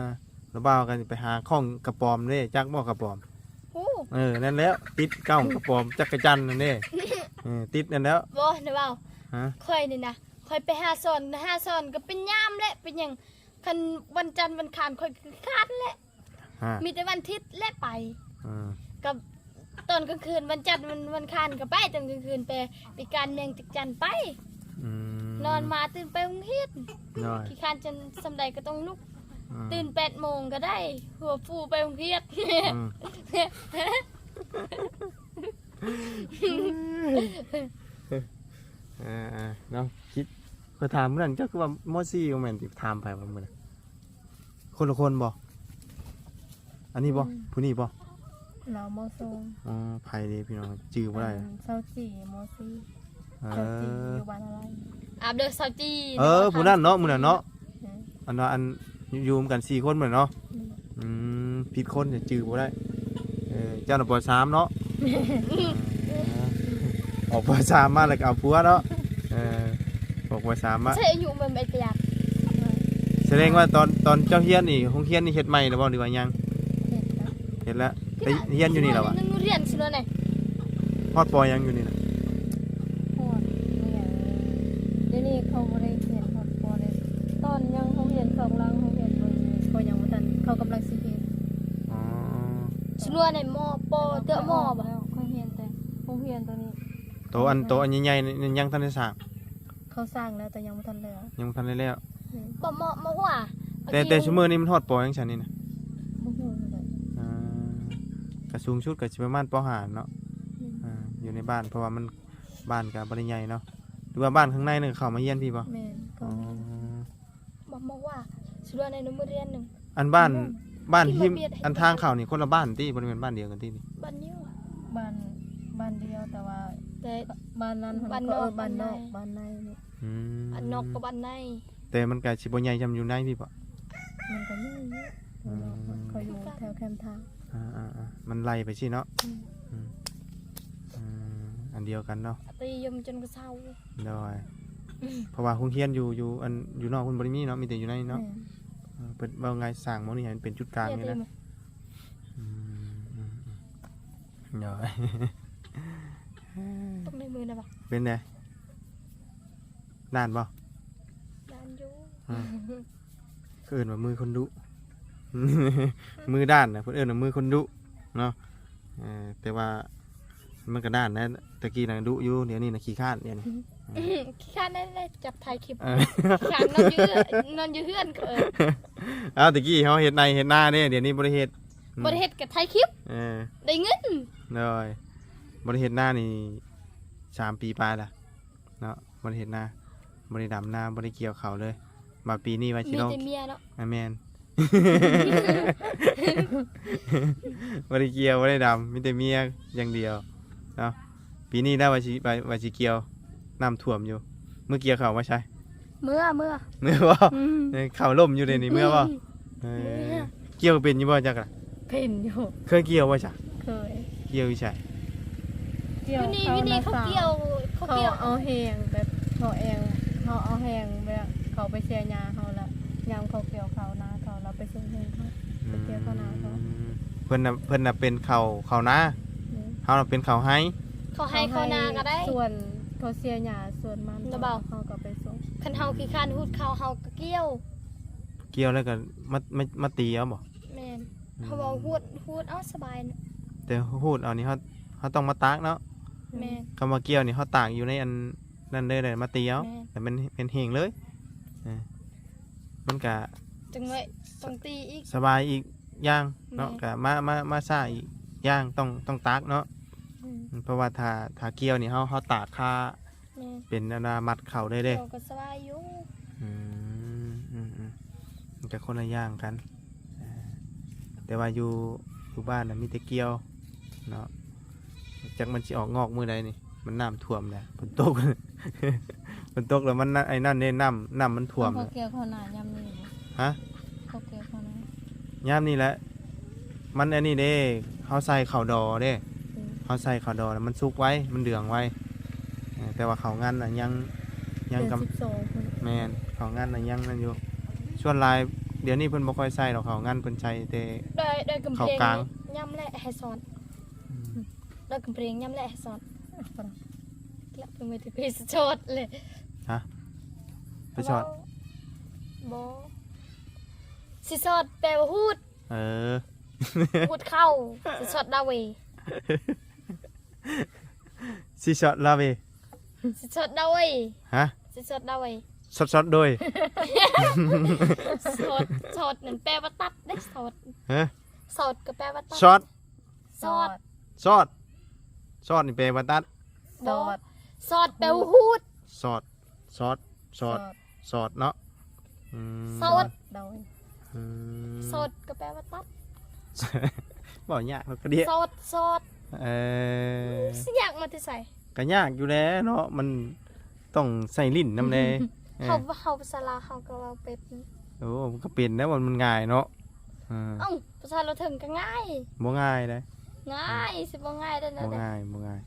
ລະບ່າວກໍໄປຫາຄ້ອງກະປອມເດ້ ຈັກບໍ່ກະປອມ? ໂອ້ ເອີ ນັ້ນແຫຼະ ຕິດກ້ອງກະປອມຈັກກະຈັນນັ້ນເດ້ ເອີ ຕິດນັ້ນແຫຼະ ບໍ່ ລະບ່າວ ຮະ ຂ້ອຍນີ້ນະ ຂ້ອຍໄປຫາສອນ ຫາສອນກໍເປັນຍາມແຫຼະ ເປັນຫຍັງ ຄັນວັນຈັນວັນຄານຂ້ອຍຄືຄານແຫຼະ ຮະ ມີແຕ່ວັນທິດແຫຼະໄປ ອືມ ກັບຕອນກາງຄືນ ວັນຈັນ ວັນ ວັນຄານກໍໄປຕອນກາງຄືນ ໄປ ໄປການແນງຈັກຈັນໄປ ອືມ ນອນມາຕື່ນໄປໂຮງຮຽນ ໂດຍ ຂີ້ຄານຈົນສ່ຳໃດກໍຕ້ອງລຸກ ອືມ ຕື່ນແປດໂມງກໍໄດ້ ຫົວຟູໄປໂຮງຮຽນ ອືມ ອ່າໆ ເນາະ ຄິດ ຂ້ອຍຖາມມື້ນັ້ນ ເຈົ້າຄືວ່າ ມ.ສີ່ ບໍ່ແມ່ນຕິ ຖາມໃຜວ່າມື້ນັ້ນ ຄົນລະຄົນບໍ່? ອັນນີ້ບໍ່? ອືມ ຜູ້ນີ້ບໍ່? ລາວ ມ.ສອງ ອໍ ໃຜເດພີ່ນ້ອງ ຈື່ບໍ່ໄດ້ ອັນ ຊາວຈີ ມ.ສີ່ ເອີ ຊາວຈີ ຢູ່ບ້ານອາໄລ ອາບເດີ ຊາວຈີ ເອີ ຜູ້ນັ້ນເນາະ ມື້ນັ້ນເນາະ ອືມ ອັນວ່າ ອັນ ຢູ່ນຳກັນສີ່ຄົນມື້ນັ້ນເນາະ ອືມ ອືມ ຜິດຄົນ ຈື່ບໍ່ໄດ້ ເອີ ເຈົ້ານະ ປໍສາມເນາະ ອືມ ອອກ ປໍສາມ ມາແລ້ວກໍເອົາຜົວເນາະ ເອີ ອອກ ປໍສາມ ມາ ໃຊ້ອາຍຸມັນໄປປະຢັດ ສະແດງວ່າຕອນ ຕອນເຈົ້າຮຽນນີ້ ໂຮງຮຽນນີ້ເຮັດໃໝ່ແລ້ວບໍ່ ຫຼືວ່າຍັງ? ເຮັດແລ້ວ ເຮັດແລ້ວ ແຕ່ຮຽນຢູ່ນີ້ແລ້ວຫວາ? ໂຮງຮຽນຊິໂລໄນ ຮອດ ປ.ຫຍັງຢູ່ນີ້ນະ? ຮອດ ດຽວນີ້ເຂົາບໍ່ໄດ້ຮຽນຮອດ ປ.ເລີຍ ຕອນຍັງໂຮງຮຽນສອງຫຼັງ ໂຮງຮຽນເບິ່ງ ເຂົາຍັງບໍ່ທັນ ເຂົາກຳລັງຊິຮຽນ ອໍ ຊິລວໃນ ມ.ປ.ເຕີ ມ.ບໍ່? ຂ້ອຍຮຽນແຕ່ໂຮງຮຽນໂຕນີ້ ໂຕອັນ ໂຕອັນໃຫຍ່ໆນີ້ຍັງທັນໄດ້ສ້າງ? ເຂົາສ້າງແລ້ວ ແຕ່ຍັງບໍ່ທັນແລ້ວ ຍັງບໍ່ທັນໄດ້ແລ້ວ ແມ່ນ ບໍ່ ມ.ຫົວ ແຕ່ ແຕ່ຊຸມື້ນີ້ມັນຮອດ ປ.ຫຍັງຊັ້ນນີ້ນະ? ບໍ່ຮູ້ຄືກັນ ອ່າ ກະສູງສຸດກະຊິປະມານ ປ.ຫ້າ ເນາະ ແມ່ນ ອ່າ ຢູ່ໃນບ້ານ ເພາະວ່າມັນ ບ້ານກະບໍ່ໄດ້ໃຫຍ່ເນາະ ຫຼືວ່າບ້ານຂ້າງໃນນັ້ນເຂົາມາຮຽນພີ້ບໍ່? ແມ່ນ ເຂົາມາຮຽນ ອໍ ບໍ່ ບໍ່ວ່າ ຊິວ່າໃນໂຮງຮຽນໜຶ່ງ ອັນບ້ານ ບ້ານຮິມ ອັນທາງເຂົ້ານີ້ຄົນລະບ້ານຕິ ບໍ່ແມ່ນບ້ານດຽວກັນຕິນີ້? ບ້ານດຽວ ບ້ານ ບ້ານດຽວ ແຕ່ວ່າ ແຕ່ບ້ານນັ້ນ ບ້ານນອກ ບ້ານນອກ ບ້ານໃນ ບ້ານໃນນີ້ ອືມ ບ້ານນອກກັບບ້ານໃນ ແຕ່ມັນກະຊິບໍ່ໃຫຍ່ສ່ຳຢູ່ໃນພີ້ບໍ່? ມັນກະໃຫຍ່ຢູ່ ອືມ ເຂົາຢູ່ແຖວແຄມທາງ ອ່າໆໆ ມັນໄລ່ໄປຊີ້ເນາະ ອືມ ອືມ ອືມ ອັນດຽວກັນເນາະ ໄປຢົມຈົນກະເຊົາ ໂດຍ ເພາະວ່າໂຮງຮຽນຢູ່ ຢູ່ ອັນ ຢູ່ນອກເພິ່ນບໍ່ໄດ້ມີເນາະ ມີແຕ່ຢູ່ໃນເນາະ ແມ່ນ ເອີ ເພິ່ນເວົ້າງ່າຍ ສ້າງໝ່ອງນີ້ໃຫ້ມັນເປັນຈຸດກາງນີ້ນະ ອືມ ອືມ ອືມ ໂດຍ ຕົກໃນມືນະບໍ່? ເປັນໃດ? ດ້ານບໍ່? ດ້ານຢູ່ ອືມ ເອີ້ນວ່າມືຄົນດຸ ມືດ້ານນະ ເພິ່ນເອີ້ນວ່າມືຄົນດຸເນາະ ເອີ ແຕ່ວ່າມັນກໍດ້ານນະ ແຕ່ກີ້ນະດຸຢູ່ ດຽວນີ້ນະຂີ້ຄ້ານ ດຽວນີ້ ອືມ ອືມ ຂີ້ຄ້ານໄດ້ຈັບຖ່າຍຄລິບ ເອີ ຂີ້ຄ້ານນອນຢູ່ເຮືອນ ນອນຢູ່ເຮືອນກໍ ເອີ ເອົາ ແຕ່ກີ້ເຮົາເຮັດໄຮ່ເຮັດນາເດ້ ດຽວນີ້ບໍ່ໄດ້ເຮັດ ອືມ ບໍ່ໄດ້ເຮັດກໍຖ່າຍຄລິບ ເອີ ໄດ້ເງິນ ໂດຍ ບໍ່ໄດ້ເຮັດນານີ້ສາມປີປາຍລະ ເນາະ ບໍ່ໄດ້ເຮັດນາ ບໍ່ໄດ້ດຳນາ ບໍ່ໄດ້ກ່ຽວເຂົ້າເລີຍ ມາປີນີ້ວ່າຊິລອງ ມີແຕ່ເມຍເນາະ ອາ ແມ່ນ ບໍ່ໄດ້ກ່ຽວ ບໍ່ໄດ້ດຳ ມີແຕ່ເມຍຢ່າງດຽວເນາະ ປີນີ້ນະວ່າຊິ ວ່າ ວ່າຊິກ່ຽວ ນ້ຳຖ້ວມຢູ່ ມື້ກ່ຽວເຂົ້າມາໃສ? ເມືອ ເມືອ ເມືອບໍ່? ອືມ ເອີ ເຂົ້າລົ້ມຢູ່ເດນີ້ ເມືອບໍ່? ອືມ ເອີ ເມືອ ກ່ຽວເປັນຢູ່ບໍ່ຈັກລະ? ເປັນຢູ່ ເຄີຍກ່ຽວບໍ່ຊະ? ເຄີຍ ກ່ຽວຢູ່ໃສ? ກ່ຽວຢູ່ນີ້ ຢູ່ນີ້ເຂົາກ່ຽວ ເຂົາ ເຂົາ ເຂົາກ່ຽວ ເອົາແຮງແບບ ເຂົາແອງ ເຮົາເອົາແຮງແບບ ເຂົາໄປເສຍຫຍ້າເຮົາລະ ຍາມເຂົາກ່ຽວເຂົ້ານາເຂົາ ລະໄປສົ່ງແຮງເຂົາ ໄປກ່ຽວເຂົ້ານາເຂົາ ອືມ ເພິ່ນນະ ເພິ່ນນະເປັນເຂົ້າ ເຂົ້ານາ ແມ່ນ ເຮົານະເປັນເຂົ້າໄຮ່ ເຂົ້າໄຮ່ເຂົ້ານາກໍໄດ້ ສວນ ເຂົາເສຍຫຍ້າສວນມັນ ລະເບົາ ເຮົາກໍໄປສົ່ງ ຄັນເຮົາຂີ້ຄ້ານຮູດເຂົ້າ ເຮົາກໍກ່ຽວ ກ່ຽວແລ້ວກໍມາ ມາ ມາຕີເອົາບໍ່? ແມ່ນ ອືມ ເຮົາເວົ້າຮູດ ຮູດເອົາສະບາຍນະ ແຕ່ຮູດເອົານີ້ເຮົາ ເຮົາຕ້ອງມາຕາກເນາະ ແມ່ນ ຄຳວ່າກ່ຽວນີ້ເຮົາຕາກຢູ່ໃນອັນນັ້ນເລີຍ ແລ້ວມາຕີເອົາ ແມ່ນ ແລ້ວມັນ ມັນແຫ້ງເລີຍ ເອີ ມັນກະຈັ່ງໄວ້ຕ້ອງຕີອີກ ສະບາຍອີກຢ່າງເນາະ ແມ່ນ ກະມາ ມາ ມາຊ້າອີກຢ່າງ ຕ້ອງ ຕ້ອງຕາກເນາະ ອືມ ເພາະວ່າຖ້າ ຖ້າກ່ຽວນີ້ເຮົາ ເຮົາຕາກຄາ ແມ່ນ ເປັນອັນວ່າມັດເຂົ້າໄດ້ເດ້ ເຈົ້າກໍສະບາຍຢູ່ ອືມ ອືມ ອືມ ມັນກໍຄົນລະຢ່າງກັນ ເອີ ແຕ່ວ່າຢູ່ ຢູ່ບ້ານນະມີແຕ່ກ່ຽວເນາະ ຈັກມັນຊິອອກງອກມື້ໃດນີ້ ມັນນ້ຳຖ້ວມແລ້ວ ຝົນຕົກ ຝົນຕົກແລ້ວມັນ ໄອ້ນັ້ນເດ້ ນ້ຳ ນ້ຳມັນຖ້ວມ ເຂົາກ່ຽວເຂົ້ານາຍາມນີ້ບໍ່? ຮະ? ເຂົາກ່ຽວເຂົ້ານາຍາມນີ້ແຫຼະ ມັນອັນນີ້ເດ້ ເຮົາໃສ່ເຂົ້າດໍເດ້ ອືມ ເຮົາໃສ່ເຂົ້າດອກແລ້ວມັນສຸກໄວ ມັນເດືອງໄວ. ເອີ ແຕ່ວ່າເຂົ້າງັນນະຍັງ ຍັງກຳ ເດືອນສິບສອງພຸ້ນ. ແມ່ນ ເຂົ້າງັນນະຍັງນັ້ນຢູ່. ສ່ວນຫຼາຍດຽວນີ້ເພິ່ນບໍ່ຄ່ອຍໃສ່ດອກເຂົ້າງັນ ເພິ່ນໃສ່ແຕ່ ດອຍ ດອຍກຳແພງ ເຂົ້າກາງ ຍາມແລະໃຫ້ສອດ. ອືມ ດອຍກຳແພງຍາມແລະໃຫ້ສອດ. ລະເພິ່ນໄປສອດເລີຍ. ຮະ ໄປສອດ? ບໍ່ ຊິສອດແປວ່າຫູດ. ເອີ ຫູດເຂົ້າ ຊິສອດດາເວ. ຊິສອດລາເວ ຊິສອດດາເວ. ຮະ ຊິສອດດາເວ. ສອດໆໂດຍ ສອດ ສອດນັ້ນແປວ່າຕັດເດ້ ສອດ. ຮະ ສອດກໍແປວ່າຕັດ. ຊອດ ສອດ ສອດ ຊອດນີ້ແປວ່າຕັດ. ບໍ່ ສອດ ສອດແປວ່າຫູດ. ຊອດ ຊອດ ຊອດ ຊອດ ຊອດເນາະ. ອືມ ສອດ ໂດຍ. ອືມ ສອດກໍແປວ່າຕັດ. ເວົ້າຍາກເນາະ ກະດຽ ສອດ ສອດ. ເອີ ຊິຍາກມາແຕ່ໃສ? ກະຍາກຢູ່ແຫຼະເນາະ ມັນຕ້ອງໃຊ້ລີ້ນນຳແດ່. ເອີ ເຮົາ ເຮົາພາສາລາວເຮົາກໍເວົ້າເປັນ. ໂອ້ ມັນກໍເປັນແລ້ວ ມັນງ່າຍເນາະ. ເອີ ເອົ້າ ພາສາລາວເຖິງກໍງ່າຍ. ບໍ່ງ່າຍເດ້. ງ່າຍ ອືມ ຊິບໍ່ງ່າຍໄດ້ແນວໃດ? ບໍ່ງ່າຍ ບໍ່ງ່າຍ.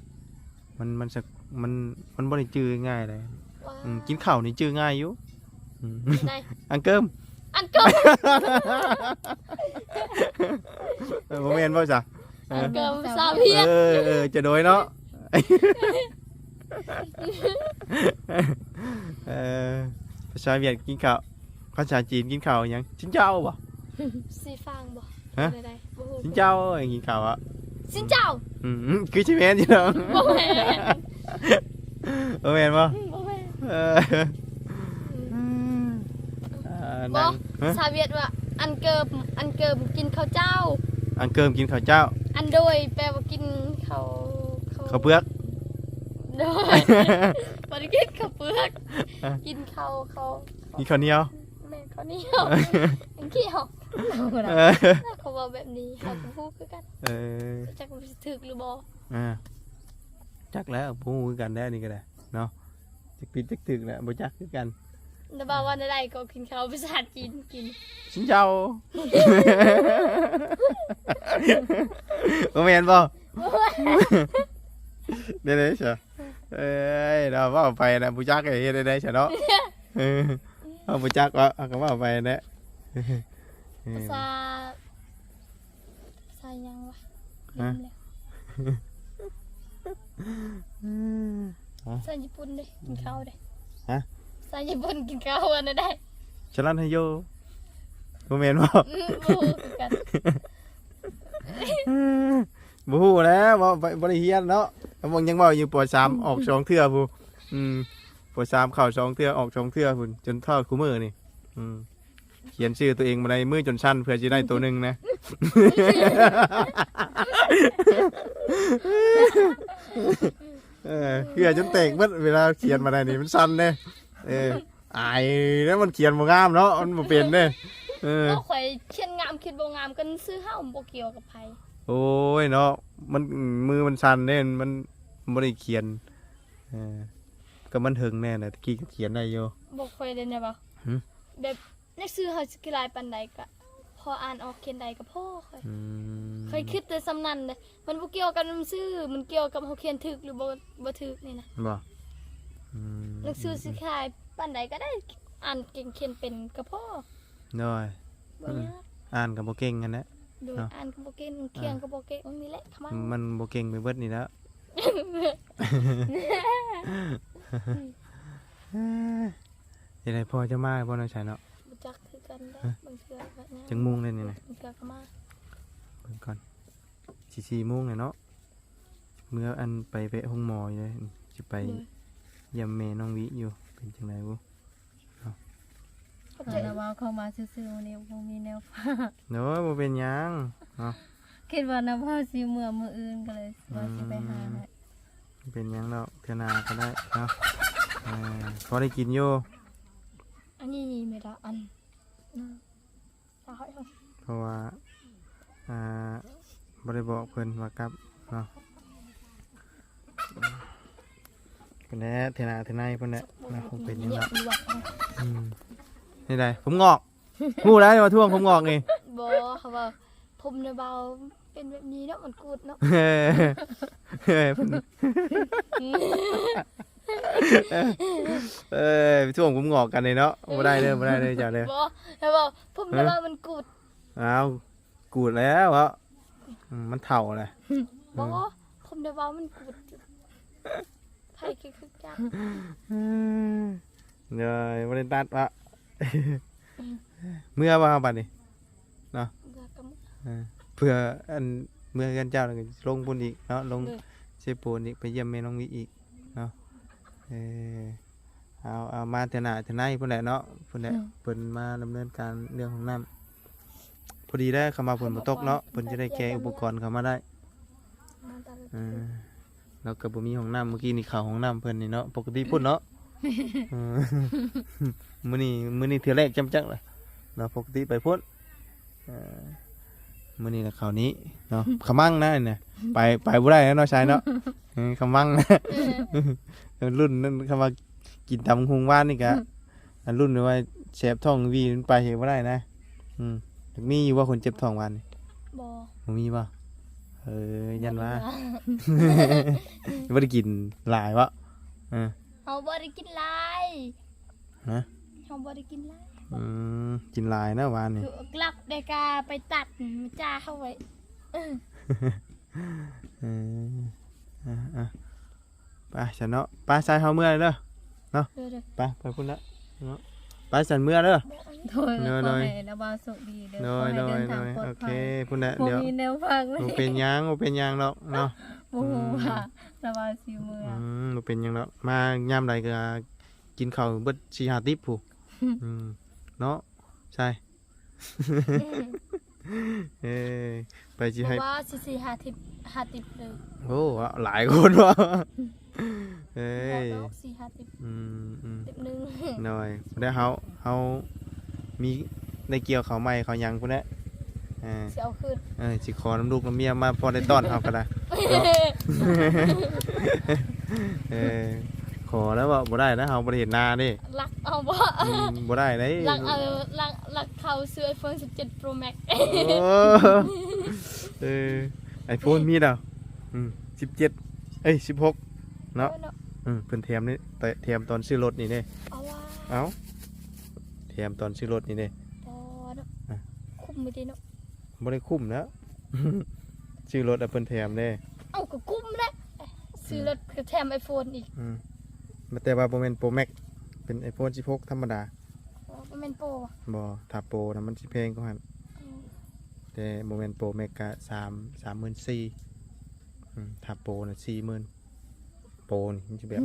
ມັນ ມັນສະ ມັນ ມັນບໍ່ໄດ້ຈື່ງ່າຍເດ້. ວ່າ ອືມ ກິນເຂົ້ານີ້ຈື່ງ່າຍຢູ່. ອືມ ໄດ້ ອັງເກີມ ອັງເກີມ. ເອີ ບໍ່ແມ່ນບໍ່ຊະ? ເອີ ອັງເກີມ ພາສາຫວຽດ. ເອີ ເອີ ຈະໂດຍເນາະ. ເອີ ພາສາຫວຽດກິນເຂົ້າ ພາສາຈີນກິນເຂົ້າຫຍັງ? ຊິນເຈົ້າບໍ່? ຊີຟາງບໍ່? ຮະ? ແນວໃດ? ບໍ່ຮູ້. ຊິນເຈົ້າກິນເຂົ້າອະ? ຊິນເຈົ້າ. ອືມ ຄືຊິແມ່ນຢູ່ດອກ. ບໍ່ແມ່ນ. ບໍ່ແມ່ນບໍ່? ອືມ ບໍ່ແມ່ນ. ເອີ ອືມ ເອີ ບໍ່ ນັ່ງ ພາສາຫວຽດວ່າ ອັນເກີມ ອັນເກີມກິນເຂົ້າເຈົ້າ. ອັນເກີມກິນເຂົ້າເຈົ້າ. ອັນໂດຍແປວ່າກິນເຂົ້າ ເຂົ້າ ເຂົ້າເປືອກ. ໂດຍ ບໍ່ໄດ້ກິນເຂົ້າເປືອກ. ຮະ? ກິນເຂົ້າ ເຂົ້າ ກິນເຂົ້າໜຽວ. ແມ່ນ ເຂົ້າໜຽວ. ກິນເຂົ້າ ເອີ ເຂົາເວົ້າແບບນີ້ ເຮົາກໍບໍ່ຮູ້ຄືກັນ. ເອີ ຈັກວ່າຊິຖືກຫຼືບໍ່. ອ່າ ຈັກແລ້ວ ບໍ່ຮູ້ຄືກັນແຫຼະ ອັນນີ້ກໍໄດ້ເນາະ. ຈັກຜິດຈັກຖືກແຫຼະ ບໍ່ຈັກຄືກັນ. ແຕ່ວ່າ ວ່າແນວໃດກໍກິນເຂົ້າ ພາສາຈີນກິນ ຊິນເຈົ້າ. ບໍ່ແມ່ນບໍ່? ບໍ່ແມ່ນ. ແນວໃດຊະ? ເອີຍ ເນາະ ເວົ້າໄປນະ ບໍ່ຈັກເຮັດແນວໃດຊະເນາະ. ເອີ ເຮົາບໍ່ຈັກເນາະ ເຮົາກໍເວົ້າໄປແຫຼະ. ເອີ ພາສາ ພາສາຫຍັງວະ? ຮະ? ລືມແລ້ວ. ພາສາຍີ່ປຸ່ນເດ້ ກິນເຂົ້າເດ້. ຮະ? ພາສາຍີ່ປຸ່ນກິນເຂົ້າວ່າແນວໃດ? ສະລັນເຮໂຍ. ບໍ່ແມ່ນບໍ່? ອືມ ບໍ່ຮູ້ຄືກັນ. ບໍ່ຮູ້ແຫຼະ ເວົ້າໄປ ບໍ່ໄດ້ຮຽນເນາະ. ເວົ້າ ຍັງເວົ້າຢູ່ ປໍສາມ ອອກສອງເທື່ອພຸ້ນ. ອືມ ປໍສາມ ເຂົ້າສອງເທື່ອ ອອກສອງເທື່ອພຸ້ນ ຈົນເທົ່າຄູ່ມື້ນີ້. ອືມ ຂຽນຊື່ຕົວເອງມາໄດ້ ມືຈົນສັ່ນເພື່ອຊິໄດ້ໂຕໜຶ່ງນະ. ເອີ ເຫື່ອຈົນແຕກເບິດ ເວລາຂຽນມາໄດ້ນີ້ມັນສັ່ນເດ້. ເອີ ອາຍແລ້ວ ມັນຂຽນບໍ່ງາມເນາະ ມັນບໍ່ເປັນເດ້. ເອີ ກໍຂ້ອຍຂຽນງາມຂຽນບໍ່ງາມກໍໜັງສືເຮົາ ມັນບໍ່ກ່ຽວກັບໃຜ. ໂອ້ຍເນາະ ມັນ ມືມັນສັ່ນເດ້ ມັນ ມັນບໍ່ໄດ້ຂຽນ. ເອີ ກໍມັນເຖິງແນ່ນະ ຕະກີ້ກໍຂຽນໄດ້ຢູ່. ບໍ່ຄ່ອຍໄດ້ແນວວ່າ ຫື? ແບບ ໜັງສືເຮົາຊິຂີ້ລ້າຍປານໃດກະພໍອ່ານອອກຂຽນໄດ້ກະພໍ. ຂ້ອຍ ອືມ ຂ້ອຍຄິດແຕ່ສ່ຳນັ້ນເດ້. ມັນບໍ່ກ່ຽວກັບໜັງສື ມັນກ່ຽວກັບເຮົາຂຽນຖືກຫຼືບໍ່ ບໍ່ຖືກນີ້ນະ. ບໍ່? ອືມ ໜັງສືຊິຂີ້ລ້າຍປານໃດກະໄດ້ ອ່ານເກັ່ງຂຽນເປັນກະພໍ. ໂດຍ ບໍ່ຍາກ. ອ່ານກະບໍ່ເກັ່ງຫັ້ນແຫຼະ. ໂດຍ ເນາະ ອ່ານກະບໍ່ເກັ່ງ ຂຽນກະບໍ່ເກັ່ງ ນີ້ແຫຼະຂະມາ ມັນບໍ່ເກັ່ງໄປເບິດນີ້ແຫຼະ. ເອີ ຈັ່ງໃດພໍ່ຈະມາບໍ່ ນ້ອງຊາຍເນາະ? ບໍ່ຈັກຄືກັນເດ້. ຮະ? ບາງເທື່ອກໍຍັງ ຈັກໂມງແລ້ວນີ້ນະ? ບາງເທື່ອກໍມາ. ເບິ່ງກ່ອນ ຊິສີ່ໂມງແລ້ວເນາະ. ເມື່ອອັນໄປແວະໂຮງໝໍຢູ່ເດ້ ຊິໄປ ໂດຍ ຢ້ຽມແມ່ນ້ອງວິຢູ່ ເປັນຈັ່ງໃດບໍ່ເນາະ? ຂອບໃຈ. ເພິ່ນລະເວົ້າເຂົ້າມາຊື່ໆ ມື້ນີ້ບໍ່ມີແນວຝາກ. ໂດຍ ບໍ່ເປັນຫຍັງເນາະ. ຄິດວ່ານະເວົ້າຊິເມືອມື້ອື່ນ ກໍເລີຍວ່າຊິໄປຫາໃຫ້. ອືມ ບໍ່ເປັນຫຍັງດອກ ເທື່ອໜ້າກໍໄດ້ເນາະ. ເອີ ພໍໄດ້ກິນຢູ່. ອັນນີ້ແມ່ນລະ ອັນ ເພາະວ່າ ອ່າ ບໍ່ໄດ້ບອກເພິ່ນວ່າກັບເນາະ. ພຸ້ນແຫຼະ ເທື່ອໜ້າເທື່ອໃນພຸ້ນແຫຼະເນາະ ຄົງເປັນຫຍັງດອກ. ອືມ ນີ້ໃດ ຜົມງອກ. ຮູ້ໄດ້ວ່າທວງຜົມງອກນີ້. ບໍ່ ເຂົາວ່າຜົມນະເບົາ ເປັນແບບນີ້ເນາະ ມັນກູດເນາະ. ເອີ ເອີ ເພິ່ນ ເອີ ໄປຖ້ວງຜົມງອກກັນເດເນາະ. ບໍ່ໄດ້ເດີ ບໍ່ໄດ້ເດີເຈົ້າເດີ. ບໍ່ ແຕ່ວ່າຜົມ ຮະ? ແຕ່ວ່າມັນກູດ. ອ້າວ ກູດແລ້ວເນາະ. ອືມ ມັນເຖົ້າແລ້ວ. ບໍ່ ອືມ ຜົມໄດ້ວ່າມັນກູດຢູ່. ໃຜຄືຄືກັນ. ເອີ ເດີ ບໍ່ໄດ້ຕັດວະ. ອືມ ເມືອບໍ່ເຮົາບັດນີ້ເນາະ? ເມືອກໍເມືອ. ເອີ ເພື່ອອັນ ເມືອເຮືອນເຈົ້າ ແລ້ວກໍລົງພຸ້ນອີກເນາະ ລົງ ໂດຍ ເຊໂປນອີກ ໄປຢ້ຽມແມ່ນ້ອງວິອີກເນາະ. ເອີ ເອົາ ເອົາມາເທື່ອໜ້າເທື່ອໃນພຸ້ນແຫຼະເນາະ ພຸ້ນແຫຼະ. ອືມ ເພິ່ນມາດຳເນີນການເລື່ອງຫ້ອງນ້ຳ. ພໍດີແລ້ວ ຄຳວ່າຝົນບໍ່ຕົກເນາະ ເພິ່ນຈະໄດ້ແກ່ອຸປະກອນເຂົ້າມາໄດ້. ເອີ ລາວກໍບໍ່ມີຫ້ອງນ້ຳ ມື້ກີ້ນີ້ເຂົ້າຫ້ອງນ້ຳເພິ່ນນີ້ເນາະ ປົກກະຕິພຸ້ນເນາະ. ເອີ ມື້ນີ້ ມື້ນີ້ເທື່ອແລກຈຳຈັກລະເນາະ ປົກກະຕິໄປພຸ້ນ. ເອີ ມື້ນີ້ລະເຂົ້ານີ້ເນາະ ຂະມັງນະ ອັນນີ້ນະ ໄປ ໄປບໍ່ໄດ້ແລ້ວເນາະ ຊາຍເນາະ. ເອີ ຂະມັງນະ ເອີ ລຸ້ນນັ້ນ ຄຳວ່າກິນຕຳບັກຫຸ່ງວານນີ້ກະ ອືມ ອັນລຸ້ນວ່າແສບທ້ອງວີມັນໄປບໍ່ໄດ້ນະ. ອືມ ມີຢູ່ບໍ່ຄົນເຈັບທ້ອງວານນີ້? ບໍ່ ບໍ່ມີບໍ່? ເອີ ຢ້ານວ່າ ບໍ່ໄດ້ກິນຫຼາຍບໍ່? ເອີ ເຮົາບໍ່ໄດ້ກິນຫຼາຍ. ຮະ? ເຮົາບໍ່ໄດ້ກິນຫຼາຍ. ອືມ ກິນຫຼາຍນະວານນີ້ ຄືກັບໄດ້ກາໄປຕັດມາຈ້າເຮົາໄວ້. ເອີ ເອີ ອ່ະ ອ່ະ ໄປຊັ້ນເນາະ ໄປ ຊາຍ ເຮົາເມືອເດີເນາະ. ໂດຍ ໂດຍ ໄປ ໄປພຸ້ນລະເນາະ ໄປຊັ້ນເມືອເດີ. ໂດຍ ໂດຍ ໂດຍ ຂໍໃຫ້ລາວບ່າວໂຊກດີເດີ. ໂດຍ ຂໍໃຫ້ເດີນທາງປອດໄພ. ໂອເຄ ພຸ້ນແຫຼະ ບໍ່ມີແນວພັກເລີຍ. ບໍ່ເປັນຫຍັງ ບໍ່ເປັນຫຍັງດອກເນາະ. ບໍ່ຮູ້ວ່າ ອືມ ລາວບ່າວຊິເມືອ. ອືມ ບໍ່ເປັນຫຍັງດອກ ມາຍາມໃດກໍກິນເຂົ້າເບິດສີ່ຫ້າຕິບພຸ້ນ. ອືມ ເນາະ ໃຊ່. ເອີ ໄປຊິໃຫ້ ບໍ່ວ່າສີ່ຫ້າຕິບ ຫ້າຕິບເລີຍ. ໂອ້ ຫຼາຍຄົນເນາະ. ເອີ ບໍ່ດອກ ສີ່ຫ້າຕິບ. ອືມ ອືມ ຕິບໜຶ່ງ. ໂດຍ ແລ້ວເຮົາ ເຮົາມີໄດ້ກ່ຽວເຂົ້າໃໝ່ເຂົ້າຫຍັງພຸ້ນແຫຼະ. ເອີ ຊິເອົາຄືນ. ເອີ ຊິຂໍນຳລູກນຳເມຍມາພໍໄດ້ຕ້ອນເຮົາກໍໄດ້ເນາະ. ເອີ ຂໍແລ້ວບໍ່ ບໍ່ໄດ້ນະ ເຮົາບໍ່ໄດ້ເຫັນໜ້າເດ້. ລັກເອົາບໍ່? ອືມ ບໍ່ໄດ້ເດ້ ລັກເອົາ ລັກ ລັກເຂົ້າຊື້ iPhone ສິບເຈັດ Pro Max. ໂອ້ ເອີ iPhone ມີແລ້ວ. ອືມ ສິບເຈັດ ເອີຍ ສິບຫົກເນາະ. ເອີ ເນາະ. ອືມ ເພິ່ນແຖມນີ້ ແຖມຕອນຊື້ລົດນີ້ເດ້. ເອົາວ່າ ເອົ້າ ແຖມຕອນຊື້ລົດນີ້ເດ້. ອໍ ເນາະ. ອາ ຄຸ້ມຢູ່ຕິເນາະ. ບໍ່ໄດ້ຄຸ້ມແລ້ວ ຊື້ລົດ ອາ ເພິ່ນແຖມເດ້. ເອົ້າ ກໍຄຸ້ມແຫຼະ ຊື້ລົດ ອືມ ກໍແຖມ iPhone ອີກ. ອືມ ແຕ່ວ່າບໍ່ແມ່ນ Pro Max ເປັນ iPhone ສິບຫົກ ທຳມະດາ. ອໍ ບໍ່ແມ່ນ Pro ບໍ່? ບໍ່ ຖ້າ Pro ນະມັນຊິແພງກວ່າຫັ້ນ. ອືມ ແຕ່ບໍ່ແມ່ນ Pro Max ກະສາມ ສາມໝື່ນສີ່. ອືມ ຖ້າ Pro ນະສີ່ໝື່ນ. ໂປນີ້ມັນຊິແບບ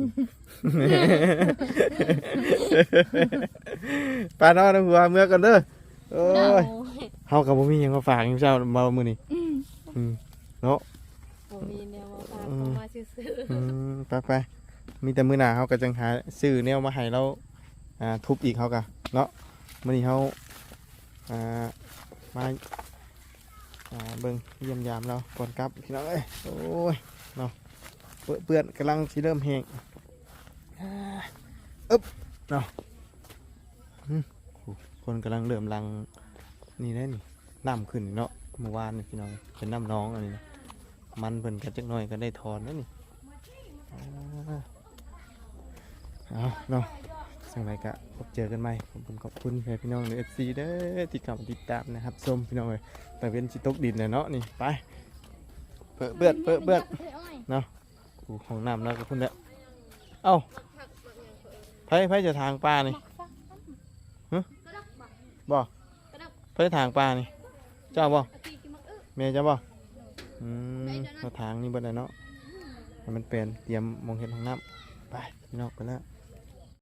ໄປເນາະ ນ້ອງຫົວ ເມືອກ່ອນເດີ. ໂອ້ຍ ເຮົາກໍບໍ່ມີຫຍັງມາຝາກເຈົ້າເນາະມື້ນີ້. ອືມ ອືມ ເນາະ ບໍ່ມີແນວມາຝາກ ອືມ ເຂົ້າມາຊື່ໆ. ອືມ ໄປໆ ມີແຕ່ມື້ໜ້າເຮົາກໍຈັ່ງຫາຊື້ແນວມາໃຫ້ລາວ ອ່າ ທຸບອີກ ເຮົາກໍເນາະ. ມື້ນີ້ເຮົາ ອ່າ ມາ ອ່າ ເບິ່ງຢ້ຽມຢາມລາວກ່ອນກັບ ພີ່ນ້ອງເອີຍ. ໂອ້ຍ ເນາະ ເປື້ອນ ກຳລັງຊິເລີ່ມແຫ້ງ. ອາ ອຶບ ເນາະ. ຫຶ ຄົນກຳລັງເລີ່ມຫຼັ່ງ ນີ້ແຫຼະນີ້ ນ້ຳຂຶ້ນເນາະ. ມື້ວານນີ້ ພີ່ນ້ອງ ເປັນນ້ຳໜອງອັນນີ້ນະ. ມັນເພິ່ນກໍຈັກໜ້ອຍກໍໄດ້ຖອນແລ້ວນີ້. ອາ ເອົາເນາະ ຈັ່ງໃດກະພົບເຈີກັນໃໝ່. ຂອບຄຸນ ຂອບຄຸນແມ່ພີ່ນ້ອງ ເອັຟຊີ ເດີ ທີ່ເຂົ້າມາຕິດຕາມນະ ຮັບຊົມ ພີ່ນ້ອງເອີຍ. ຕາເວັນຊິຕົກດິນແລ້ວເນາະນີ້. ໄປ ເປິດເປື້ອນ ເປິດເປື້ອນເນາະ. ໂອ້ ຫ້ອງນ້ຳລາວກໍພຸ້ນແຫຼະ. ເອົ້າ ໃຜ ໃຜຈະຖາງປານີ້? ຫຶ ບໍ່? ໃຜຖາງປານີ້? ເຈົ້າບໍ່? ແມ່ເຈົ້າບໍ່? ອືມ ມາຖາງນີ້ເບິດແລ້ວເນາະ ໃຫ້ມັນແປນ ຕຽມໝ່ອງເຮັດຫ້ອງນ້ຳ. ໄປ ພີ່ນ້ອງ ໄປແລ້ວ.